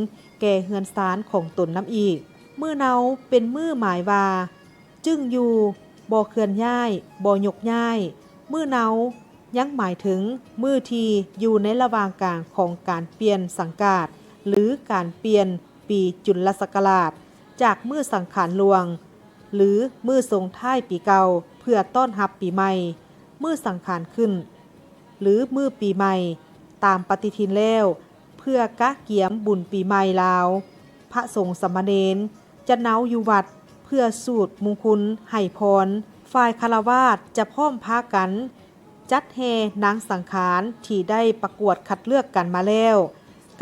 ແກ່ເຮືອນຊານຂອງຕົນນຳອີກ. ມື້ເນົາເປັນມື້ໝາຍວ່າ ຈຶ່ງຢູ່, ບໍ່ເຄື່ອນຍ້າຍ, ບໍ່ຍົກຍ້າຍ. ມື້ເນົາຍັງໝາຍເຖິງມື້ທີ່ຢູ່ໃນລະຫວ່າງກາງຂອງການປ່ຽນສັງກາດ ຫຼື ການປ່ຽນປີຈຸນລະສັກກະລາດ ຈາກມື້ສັງຂານຫຼວງ ຫຼື ມື້ສົ່ງທ້າຍປີເກົ່າ ເພື່ອຕ້ອນຮັບປີໃໝ່, ມື້ສັງຂານຂຶ້ນ ຫຼື ມື້ປີໃໝ່ ຕາມປະຕິທິນແລ້ວ, ເພື່ອກະກຽມບຸນປີໃໝ່ລາວ. ພະສົງສາມະເນນຈະເນົາຢູ່ວັດເພື່ອສູດມຸງຄຸນໃຫ້ພອນ. ຝ່າຍຄາລະວາດຈະພ້ອມພາກັນຈັດແຫ່ນາງສັງຂານທີ່ໄດ້ປະກວດຄັດເລືອກກັນມາແລ້ວ.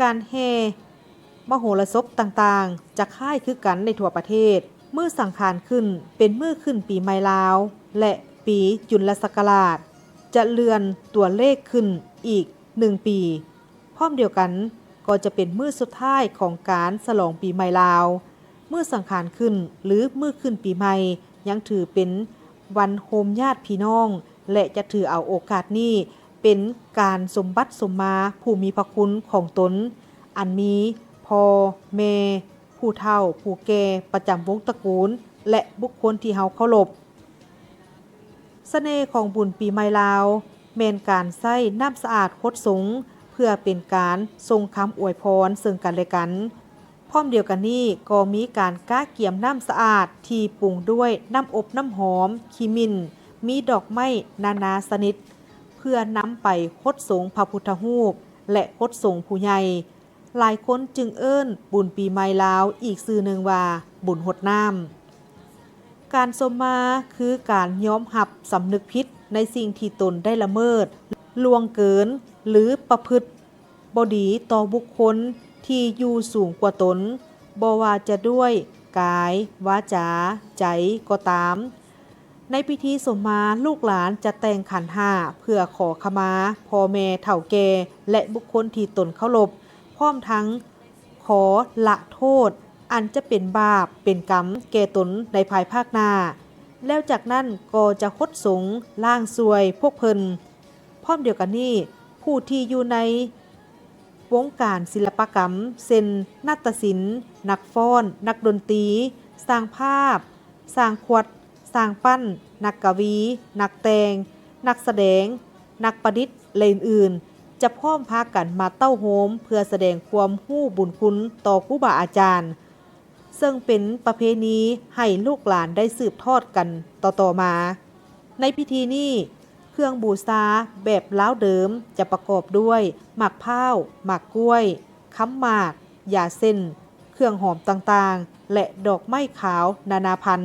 ການແຫ່ມະໂຫລະສົບຕ່າງໆ ຈະຄ້າຍຄືກັນໃນທົ່ວປະເທດ. ມື້ສັງຂານຂຶ້ນເປັນມື້ຂຶ້ນປີໃໝ່ລາວ ແລະ ປີຈຸນລະສັກກະລາດ ຈະເລື່ອນຕົວເລກຂຶ້ນອີກໜຶ່ງປີ. ພ້ອມດຽວກັນກໍຈະເປັນມື້ສຸດທ້າຍຂອງການສະຫຼອງປີໃໝ່ລາວ. ມື້ສັງຂານຂຶ້ນ ຫຼື ມື້ຂຶ້ນປີໃໝ່ ຍັງຖືເປັນວັນໂຮມຍາດພີ່ນ້ອງ ແລະ ຈະຖືເອົາໂອກາດນີ້ເປັນການສົມບັດສົມມາຜູ້ມີພະຄຸນຂອງຕົນ ອັນມີພໍ່ແມ່ ຜູ້ເຖົ້າຜູ້ແກ່ປະຈຳວົງຕະກູນ ແລະ ບຸກຄົນທີ່ເຮົາເຄົາລົບ. ສະເໜ່ຂອງບຸນປີໃໝ່ລາວ ແມ່ນການໃຊ້ນ້ຳສະອາດຫົດສົງ ເພື່ອເປັນການສົ່ງຄຳອວຍພອນເຊິ່ງກັນແລະກັນ. ພ້ອມດຽວກັນນີ້ກໍມີການກະກຽມນ້ຳສະອາດທີ່ປຸງດ້ວຍນ້ຳອົບນ້ຳຫອມ, ຂີ້ໝິ່ນ, ມີດອກໄມ້ນານາຊະນິດ ເພື່ອນຳໄປຫົດສົງພະພຸດທະຮູບ ແລະ ຫົດສົງຜູ້ໃຫຍ່. ຫຼາຍຄົນຈຶ່ງເອີ້ນບຸນປີໃໝ່ລາວອີກຊື່ໜຶ່ງວ່າບຸນຫົດນ້ຳ. ການສົມມາຄືການຍອມຮັບສຳນຶກຜິດໃນສິ່ງທີ່ຕົນໄດ້ລະເມີດລ່ວງເກີນ ຫຼື ປະພຶດບໍ່ດີຕໍ່ບຸກຄົນທີ່ຢູ່ສູງກວ່າຕົນ, ບໍ່ວ່າຈະດ້ວຍກາຍ, ວາຈາ, ໃຈກໍຕາມ. ໃນພິທີສົມມາ, ລູກຫຼານຈະແຕ່ງຂັນຫ້າເພື່ອຂໍຂະມາພໍ່ແມ່ເຖົ້າແກ່ ແລະ ບຸກຄົນທີ່ຕົນເຄົາລົບ, ພ້ອມທັງຂໍລະໂທດອັນຈະເປັນບາບເປັນກຳແກ່ຕົນໃນພາຍພາກໜ້າ. ແລ້ວຈາກນັ້ນກໍຈະຫົດສົງລ້າງຊ່ວຍພວກເພິ່ນ. ພ້ອມດຽວກັນນີ້, ຜູ້ທີ່ຢູ່ໃນ ວົງການສິລະປະກຳ ເຊັ່ນ ນາດຕະສິນ, ນັກຟ້ອນ, ນັກດົນຕີ, ຊ່າງພາບ, ຊ່າງຂວັດ, ຊ່າງປັ້ນ, ນັກກະວີ, ນັກແຕ່ງ, ນັກສະແດງ, ນັກປະດິດ ແລະ ອື່ນໆ ຈະພ້ອມພາກັນມາເຕົ້າໂຮມ ເພື່ອສະແດງຄວາມຮູ້ບຸນຄຸນຕໍ່ຄູບາອາຈານ. ເຊິ່ງເປັນປະເພນີໃຫ້ລູກຫຼານໄດ້ສືບທອດກັນຕໍ່ໆມາ. ໃນພິທີນີ້, ເຄື່ອງບູຊາແບບລາວເດີມຈະປະກອບດ້ວຍໝາກພ້າວ, ໝາກກ້ວຍ, ຄຳໝາກ, ຢາເສັ້ນ, ເຄື່ອງຫອມຕ່າງໆ ແລະ ດອກໄມ້ຂາວນານາພັນ.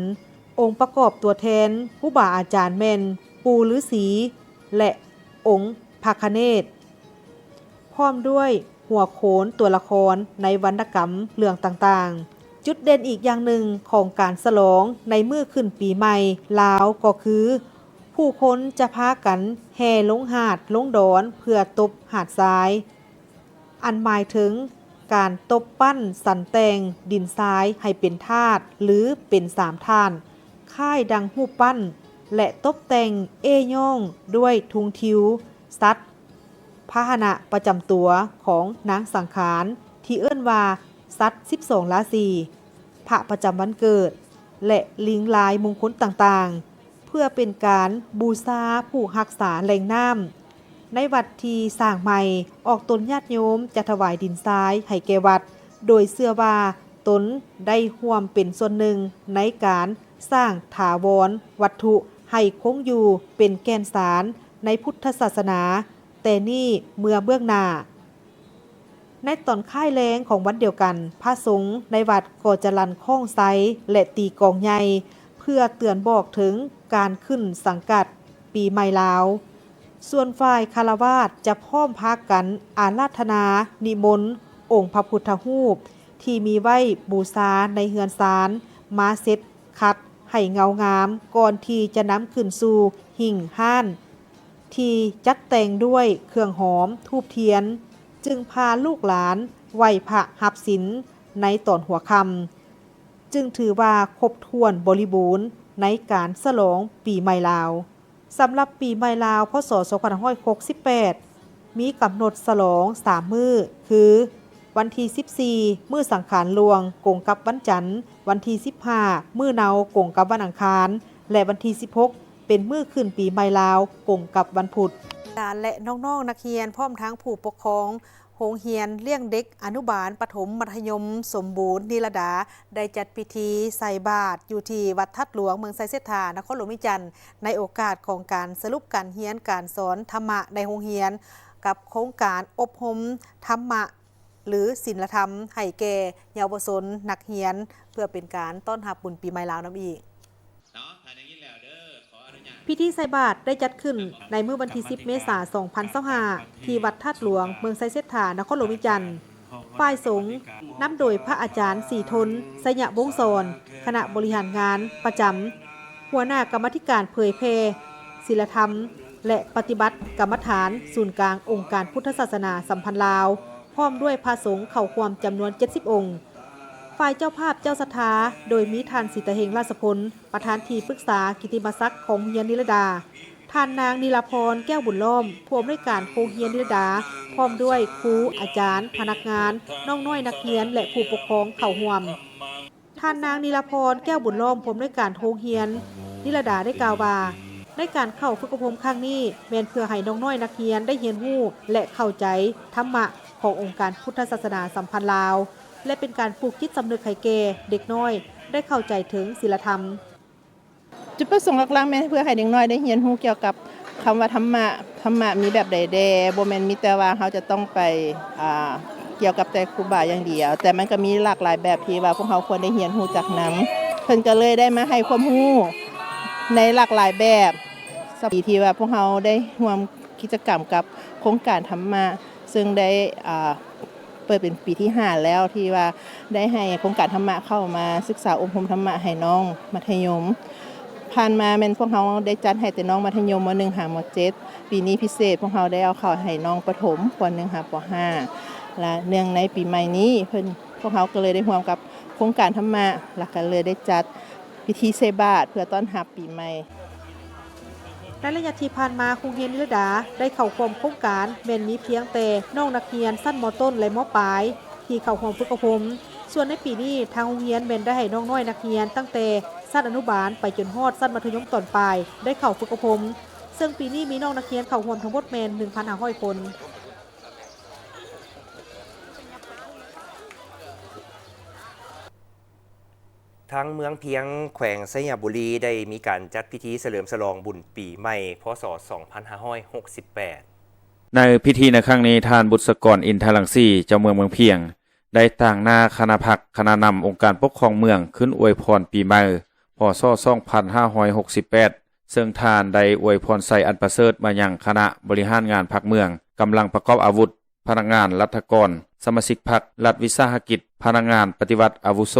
ອົງປະກອບຕົວແທນຄູບາອາຈານແມ່ນປູ່ລືສີ ແລະ ອົງພະຄະເນດ. ພ້ອມດ້ວຍຫົວໂຂນຕົວລະຄອນໃນວັນນະກຳເລື່ອງຕ່າງໆ. ຈຸດເດັ່ນອີກຢ່າງໜຶ່ງຂອງການສະຫຼອງໃນມື້ຂຶ້ນປີໃໝ່ລາວກໍຄື ຜູ້ຄົນຈະພາກັນແຫ່ລົງຫາດລົງດອນເພື່ອຕົບຫາດຊາຍ, ອັນໝາຍເຖິງການຕົບປັ້ນສັນແຕ່ງດິນຊາຍໃຫ້ເປັນທາດ ຫຼື ເປັນສາມທາດ, ຄ້າຍດັ່ງຮູບປັ້ນ ແລະ ຕົບແຕ່ງເອ້ຍ້ອງດ້ວຍທຸງທິວ, ສັດ, ພາຫະນະປະຈຳຕົວຂອງນາງສັງຂານ ທີ່ເອີ້ນວ່າສັດສິບສອງລາສີ, ພະປະຈຳວັນເກີດ ແລະ ລິງລາຍມຸງຄຸນຕ່າງໆ ເພື່ອເປັນການບູຊາຜູ້ຮັກສາແຫຼ່ງນ້ຳ. ໃນວັດທີ່ສ້າງໃໝ່, ອອກຕົນຍາດໂຍມຈະຖວາຍດິນຊາຍໃຫ້ແກ່ວັດ, ໂດຍເຊື່ອວ່າຕົນໄດ້ຮ່ວມເປັນສ່ວນໜຶ່ງໃນການສ້າງຖາວອນວັດຖຸໃຫ້ຄົງຢູ່ເປັນແກ່ນສານໃນພຸດທະສາສະໜາ ແຕ່ນີ້ເມື່ອເບື້ອງໜ້າ. ໃນຕອນຄ້າຍແລງຂອງວັນດຽວກັນ, ພະສົງໃນວັດກໍຈະລັ່ນຄ້ອງໄຊ ແລະ ຕີກອງໃຫຍ່ ເພື່ອເຕືອນບອກເຖິງການຂຶ້ນສັງກັດປີໃໝ່ລາວ. ສ່ວນຝ່າຍຄາລະວາດຈະພ້ອມພາກັນອາລາທະນານິມົນອົງພະພຸດທະຮູບທີ່ມີໄວ້ບູຊາໃນເຮືອນຊານ ມາເຊັດຂັດໃຫ້ເງົາງາມ ກ່ອນທີ່ຈະນຳຂຶ້ນສູ່ຫິ້ງຮ້ານ ທີ່ຈັດແຕ່ງດ້ວຍເຄື່ອງຫອມ, ທູບທຽນ, ຈຶ່ງພາລູກຫຼານໄຫວ້ພະຮັບສິນໃນຕອນຫົວຄ່ຳ, ຈຶ່ງຖືວ່າຄົບຖ້ວນບໍລິບູນໃນການສະຫຼອງປີໃໝ່ລາວ. ສຳລັບປີໃໝ່ລາວ ພ.ສ. ສອງພັນຫ້າຮ້ອຍຫົກສິບແປດ ມີກຳນົດສະຫຼອງສາມມື້ ຄື ວັນທີສິບສີ່ ມື້ສັງຂານຫຼວງ ກົງກັບວັນຈັນ, ວັນທີສິບຫ້າ ມື້ເນົາ ກົງກັບວັນອັງຄານ ແລະ ວັນທີສິບຫົກ ເປັນມື້ຂຶ້ນປີໃໝ່ລາວ ກົງກັບວັນພຸດ. ຫຼານ ແລະ ນ້ອງໆນັກຮຽນ ພ້ອມທັງຜູ້ປົກຄອງໂຮງຮຽນລ້ຽງເດັກອະນຸບານປະຖົມມັດທະຍົມສົມບູນນິລະດາ ໄດ້ຈັດພິທີໃສ່ບາດຢູ່ທີ່ວັດທາດຫຼວງ ເມືອງໄຊເສດຖາ ນະຄອນຫຼວງວຽງຈັນ ໃນໂອກາດຂອງການສະຫຼຸບການຮຽນການສອນທຳມະໃນໂຮງຮຽນ ກັບໂຄງການອົບຮົມທຳມະ ຫຼື ສິນລະທຳ ໃຫ້ແກ່ເຍົາວະຊົນນັກຮຽນ ເພື່ອເປັນການຕ້ອນຮັບບຸນປີໃໝ່ລາວນຳອີກ. ເນາະ ຖ້າໄດ້ຍິນແລ້ວເດີ ຂໍອະນຸຍາດ. ພິທີໃສ່ບາດໄດ້ຈັດຂຶ້ນໃນມື້ວັນທີສິບ ເມສາ ສອງພັນຊາວຫ້າ ທີ່ວັດທາດຫຼວງ ເມືອງໄຊເສດຖາ ນະຄອນຫຼວງວຽງຈັນ. ຝ່າຍສົງນຳໂດຍພະອາຈານສີທົນ ໄຊຍະວົງສອນ ຄະນະບໍລິຫານງານປະຈຳ, ຫົວໜ້າກຳມາທິການເຜີຍແຜ່ສິນລະທຳ ແລະ ປະຕິບັດກຳມະຖານສູນກາງອົງການພຸດທະສາສະໜາສຳພັນລາວ ພ້ອມດ້ວຍພະສົງເຂົ້າຮ່ວມຈຳນວນເຈັດສິບອົງ. ຝ່າຍເຈົ້າພາບເຈົ້າສັດທາ ໂດຍມີທ່ານສີຕະເຮງ ລາຊະພົນ ປະທານທີ່ປຶກສາກິດຕິມະສັກຂອງໂຮງຮຽນນິລະດາ, ທ່ານນາງ ນິລາພອນ ແກ້ວບຸນລ້ອມ ຜູ້ອຳນວຍການໂຮງຮຽນນິລະດາ ພ້ອມດ້ວຍຄູ, ອາຈານ, ພະນັກງານ, ນ້ອງນ້ອຍນັກຮຽນ ແລະ ຜູ້ປົກຄອງເຂົ້າຮ່ວມ. ທ່ານນາງ ນິລາພອນ ແກ້ວບຸນລ້ອມ ຜູ້ອຳນວຍການໂຮງຮຽນນິລະດາ ໄດ້ກ່າວວ່າ ໃນການເຂົ້າຝຶກອົບຮົມຄັ້ງນີ້ ແມ່ນເພື່ອໃຫ້ນ້ອງນ້ອຍນັກຮຽນໄດ້ຮຽນຮູ້ ແລະ ເຂົ້າໃຈທຳມະຂອງອົງການພຸດທະສາສະໜາສຳພັນລາວ ແລະ ເປັນການປູກຈິດສຳນຶກໃຫ້ແກ່ເດັກນ້ອຍໄດ້ເຂົ້າໃຈເຖິງສິນລະທຳ. ຈຸດປະສົງຫຼັກໆ ແມ່ນເພື່ອໃຫ້ເດັກນ້ອຍໄດ້ຮຽນຮູ້ກ່ຽວກັບຄຳວ່າທຳມະ, ທຳມະມີແບບໃດແດ່, ບໍ່ແມ່ນມີແຕ່ວ່າເຮົາຈະຕ້ອງໄປ, ອ່າ, ກ່ຽວກັບແຕ່ຄູບາຢ່າງດຽວ, ແຕ່ມັນກໍມີຫຼາກຫຼາຍແບບທີ່ວ່າພວກເຮົາຄວນໄດ້ຮຽນຮູ້ຈັກນຳ. ເພິ່ນກໍເລີຍໄດ້ມາໃຫ້ຄວາມຮູ້ໃນຫຼາກຫຼາຍແບບ, ທີ່ວ່າພວກເຮົາໄດ້ຮ່ວມກິດຈະກຳກັບໂຄງການທຳມະ, ເຊິ່ງໄດ້, ອ່າ, ເປີດເປັນປີທີຫ້າແລ້ວ ທີ່ວ່າໄດ້ໃຫ້ໂຄງການທຳມະເຂົ້າມາສຶກສາອົບຮົມທຳມະໃຫ້ນ້ອງມັດທະຍົມ. ຜ່ານມາແມ່ນພວກເຮົາໄດ້ຈັດໃຫ້ແຕ່ນ້ອງມັດທະຍົມ ມໍໜຶ່ງ ຫາ ມໍເຈັດ. ປີນີ້ພິເສດ ພວກເຮົາໄດ້ເອົາເຂົ້າໃຫ້ນ້ອງປະຖົມ ປໍໜຶ່ງ ຫາ ປໍຫ້າ ແລະ ເນື່ອງໃນປີໃໝ່ນີ້ ເພິ່ນ, ພວກເຮົາກໍເລີຍໄດ້ຮ່ວມກັບໂຄງການທຳມະ ແລ້ວກໍເລີຍໄດ້ຈັດພິທີໃສ່ບາດເພື່ອຕ້ອນຮັບປີໃໝ່. ໃນໄລຍະທີ່ຜ່ານມາ, ໂຮງຮຽນນິລະດາໄດ້ເຂົ້າຮ່ວມໂຄງການ ແມ່ນມີພຽງແຕ່ນ້ອງນັກຮຽນຊັ້ນ ມໍຕົ້ນ ແລະ ມໍປາຍ ທີ່ເຂົ້າຮ່ວມຝຶກອົບຮົມ. ສ່ວນໃນປີນີ້, ທາງໂຮງຮຽນແມ່ນໄດ້ໃຫ້ນ້ອງນ້ອຍນັກຮຽນຕັ້ງແຕ່ຊັ້ນອະນຸບານໄປຈົນຮອດຊັ້ນມັດທະຍົມຕອນປາຍ ໄດ້ເຂົ້າຝຶກອົບຮົມ, ເຊິ່ງປີນີ້ມີນ້ອງນັກຮຽນເຂົ້າຮ່ວມທັງໝົດແມ່ນ ໜຶ່ງພັນຫ້າຮ້ອຍຄົນ. ທາງເມືອງພຽງ ແຂວງໄຊຍະບູລີ ໄດ້ມີການຈັດພິທີສະເຫຼີມສະຫຼອງບຸນປີໃໝ່ ພ.ສ. ສອງພັນຫ້າຮ້ອຍຫົກສິບແປດ. ໃນພິທີໃນຄັ້ງນີ້, ທ່ານ ບຸດສະກອນ ອິນທະລັງສີ ເຈົ້າເມືອງເມືອງພຽງ ໄດ້ຕາງໜ້າຄະນະພັກ, ຄະນະນຳອົງການປົກຄອງເມືອງ ຂຶ້ນອວຍພອນປີໃໝ່ ພ.ສ. ສອງພັນຫ້າຮ້ອຍຫົກສິບແປດ ເຊິ່ງທ່ານໄດ້ອວຍພອນໄຊອັນປະເສີດມາຍັງຄະນະບໍລິຫານງານພັກເມືອງ, ກຳລັງປະກອບອາວຸດ, ພະນັກງານລັດຖະກອນ, ສະມາຊິກພັກລັດວິສາຫະກິດ, ພະນັກງານປະຕິວັດອາວຸໂສ,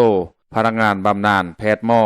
ພະນັກງານບຳນານ, ແພດໝໍ,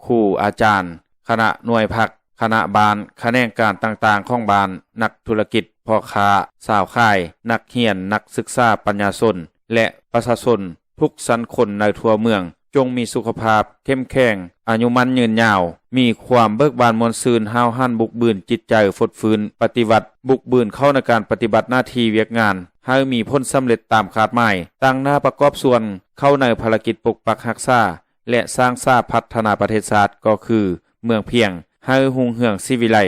ຄູອາຈານ, ຄະນະໜ່ວຍພັກ, ຄະນະບ້ານ, ຂະແໜງການຕ່າງໆຂອງບ້ານ, ນັກທຸລະກິດ, ພໍ່ຄ້າ, ຊາວຂາຍ, ນັກຮຽນ, ນັກສຶກສາ, ປັນຍາຊົນ ແລະ ປະຊາຊົນ ທຸກຊັ້ນຄົນໃນທົ່ວເມືອງ ຈົ່ງມີສຸຂະພາບເຂັ້ມແຂງ, ອາຍຸໝັ້ນຍືນຍາວ, ມີຄວາມເບີກບານມ່ວນຊື່ນ, ຫ້າວຫັນບຸກບືນ, ຈິດໃຈຟົດຟື້ນ, ປະຕິວັດ, ບຸກບືນເຂົ້າໃນການປະຕິບັດໜ້າທີ່ວຽກງານ ໃຫ້ມີຜົນສຳເລັດຕາມຄາດໝາຍ, ຕັ້ງໜ້າປະກອບສ່ວນເຂົ້າໃນພາລະກິດປົກປັກຮັກສາ ແລະ ສ້າງສາພັດທະນາປະເທດຊາດ ກໍຄືເມືອງພຽງ ໃຫ້ຮຸ່ງເຮືອງສີວິໄລ.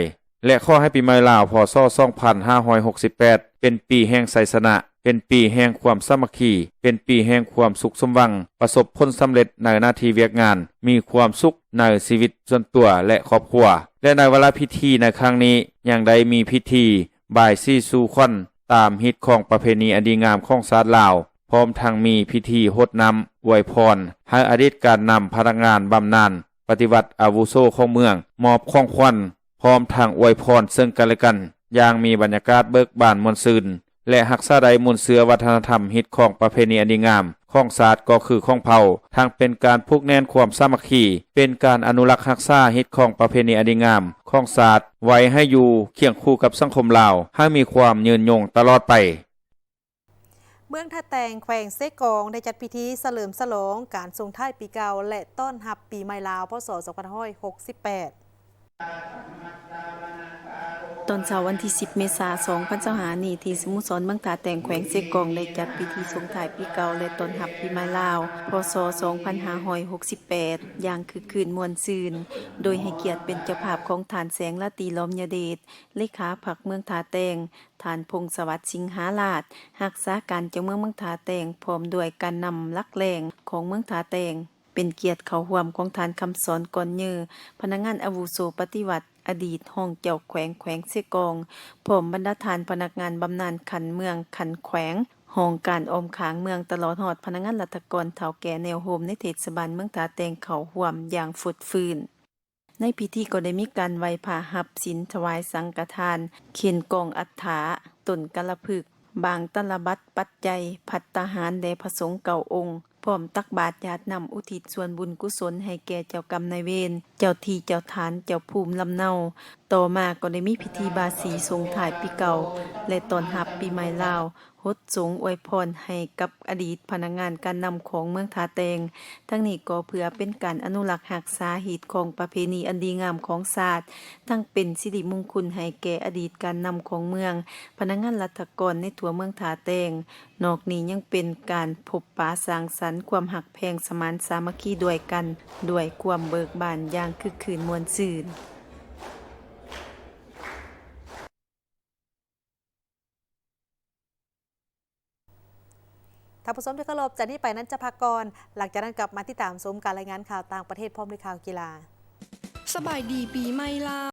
ແລະ ຂໍໃຫ້ປີໃໝ່ລາວ ພ.ສ. ສອງພັນຫ້າຮ້ອຍຫົກສິບແປດ ເປັນປີແຫ່ງໄຊຊະນະ, ເປັນປີແຫ່ງຄວາມສາມັກຄີ, ເປັນປີແຫ່ງຄວາມສຸກສົມຫວັງ, ປະສົບຜົນສຳເລັດໃນໜ້າທີ່ວຽກງານ, ມີຄວາມສຸກໃນຊີວິດສ່ວນຕົວ ແລະ ຄອບຄົວ. ແລະ ໃນວາລະພິທີໃນຄັ້ງນີ້ ຍັງໄດ້ມີພິທີບາຍສີສູ່ຂວັນ ຕາມຮີດຄອງປະເພນີອັນດີງາມຂອງຊາດລາວ, ພ້ອມທັງມີພິທີຫົດນ້ຳອວຍພອນໃຫ້ອະດີດການນຳ, ພະນັກງານບຳນານ, ປະຕິວັດອາວຸໂສຂອງເມືອງ, ມອບຂອງຂວັນ, ພ້ອມທັງອວຍພອນເຊິ່ງກັນແລະກັນ ຢ່າງມີບັນຍາກາດເບີກບານມ່ວນຊື່ນ ແລະ ຮັກສາໄດ້ມູນເຊື້ອວັດທະນະທຳຮີດຄອງປະເພນີອັນດີງາມຂອງຊາດກໍຄືຂອງເຜົ່າ, ທັງເປັນການຜູກແໜ້ນຄວາມສາມັກຄີ, ເປັນການອະນຸລັກຮັກສາຮີດຄອງປະເພນີອັນດີງາມຂອງຊາດໄວ້ໃຫ້ຢູ່ຄຽງຄູ່ກັບສັງຄົມລາວ ໃຫ້ມີຄວາມຍືນຍົງຕະຫຼອດໄປ. ເມືອງທ່າແຕງ ແຂວງເຊກອງ ໄດ້ຈັດພິທີສະເຫຼີມສະຫຼອງການສົ່ງທ້າຍປີເກົ່າ ແລະ ຕ້ອນຮັບປີໃໝ່ລາວ ພ.ສ. ສອງພັນຫ້າຮ້ອຍຫົກສິບແປດ. ຕອນເຊົ້າວັນທີສິບ ເມສາ ສອງພັນຊາວຫ້ານີ້ ທີ່ສະໂມສອນເມືອງທ່າແຕງ ແຂວງເຊກອງ ໄດ້ຈັດພິທີສົ່ງທ້າຍປີເກົ່າ ແລະ ຕ້ອນຮັບປີໃໝ່ລາວ ພ.ສ. ສອງພັນຫ້າຮ້ອຍຫົກສິບແປດ ຢ່າງຄຶກຄື້ນມ່ວນຊື່ນ, ໂດຍໃຫ້ກຽດເປັນເຈົ້າພາບຂອງທ່ານ ແສງລາຕີ ລ້ອມຍະເດດ ເລຂາພັກເມືອງທ່າແຕງ, ທ່ານ ພົງສະຫວັດ ສິງຫາລາດ ຮັກສາການເຈົ້າເມືອງເມືອງທ່າແຕງ ພ້ອມດ້ວຍການນຳຫຼັກແຫຼ່ງຂອງເມືອງທ່າແຕງ, ເປັນກຽດເຂົ້າຮ່ວມຂອງທ່ານ ຄຳສອນ ກ່ອນເຍີ ພະນັກງານອາວຸໂສປະຕິວັດ, ອະດີດຮອງເຈົ້າແຂວງແຂວງເຊກອງ, ພ້ອມບັນດາທ່ານພະນັກງານບຳນານຂັ້ນເມືອງ, ຂັ້ນແຂວງ, ຫ້ອງການອ້ອມຂ້າງເມືອງ ຕະຫຼອດຮອດພະນັກງານລັດຖະກອນ ເຖົ້າແກ່ແນວໂຮມໃນເທດສະບານເມືອງທ່າແຕງເຂົ້າຮ່ວມຢ່າງຟົດຟື້ນ. ໃນພິທີກໍໄດ້ມີການໄຫວ້ພະຮັບສິນ ຖວາຍສັງຄະທານ, ເຂັນກອງອັດຖະ, ຕົ້ນກາລະພຶກ, ບາງຕະລະບັດປັດໄຈ, ພັດຕາຫານ ແລະ ພະສົງເກົ້າອົງ, ພ້ອມຕັກບາດຢາດນ້ຳອຸທິດສ່ວນບຸນກຸສົນໃຫ້ແກ່ເຈົ້າກຳນາຍເວນ, ເຈົ້າທີ່ເຈົ້າຖານ, ເຈົ້າພູມລຳເນົາ. ຕໍ່ມາກໍໄດ້ມີພິທີບາສີສົ່ງທ້າຍປີເກົ່າ ແລະ ຕ້ອນຮັບປີໃໝ່ລາວ, ຫົດສົງອວຍພອນໃຫ້ກັບອະດີດພະນັກງານການນຳຂອງເມືອງທ່າແຕງ. ທັງນີ້ກໍເພື່ອເປັນການອະນຸລັກຮັກສາຮີດຄອງປະເພນີອັນດີງາມຂອງຊາດ, ທັງເປັນສິລິມຸງຄຸນໃຫ້ແກ່ອະດີດການນຳຂອງເມືອງ, ພະນັກງານລັດຖະກອນໃນທົ່ວເມືອງທ່າແຕງ. ນອກນີ້ຍັງເປັນການພົບປະສັງສັນຄວາມຮັກແພງສະໝານສາມັກຄີດ້ວຍກັນ ດ້ວຍຄວາມເບີກບານຢ່າງຄຶກຄື້ນມ່ວນຊື່ນ. ທ່ານຜູ້ຊົມທີ່ເຄົາລົບ, ຈາກນີ້ໄປນັ້ນຈະພັກກ່ອນ, ຫຼັງຈາກນັ້ນກັບມາຕິດຕາມຊົມການລາຍງານຂ່າວຕ່າງປະເທດພ້ອມດ້ວຍຂ່າວກິລາ. ສະບາຍດີປີໃໝ່ລາວ.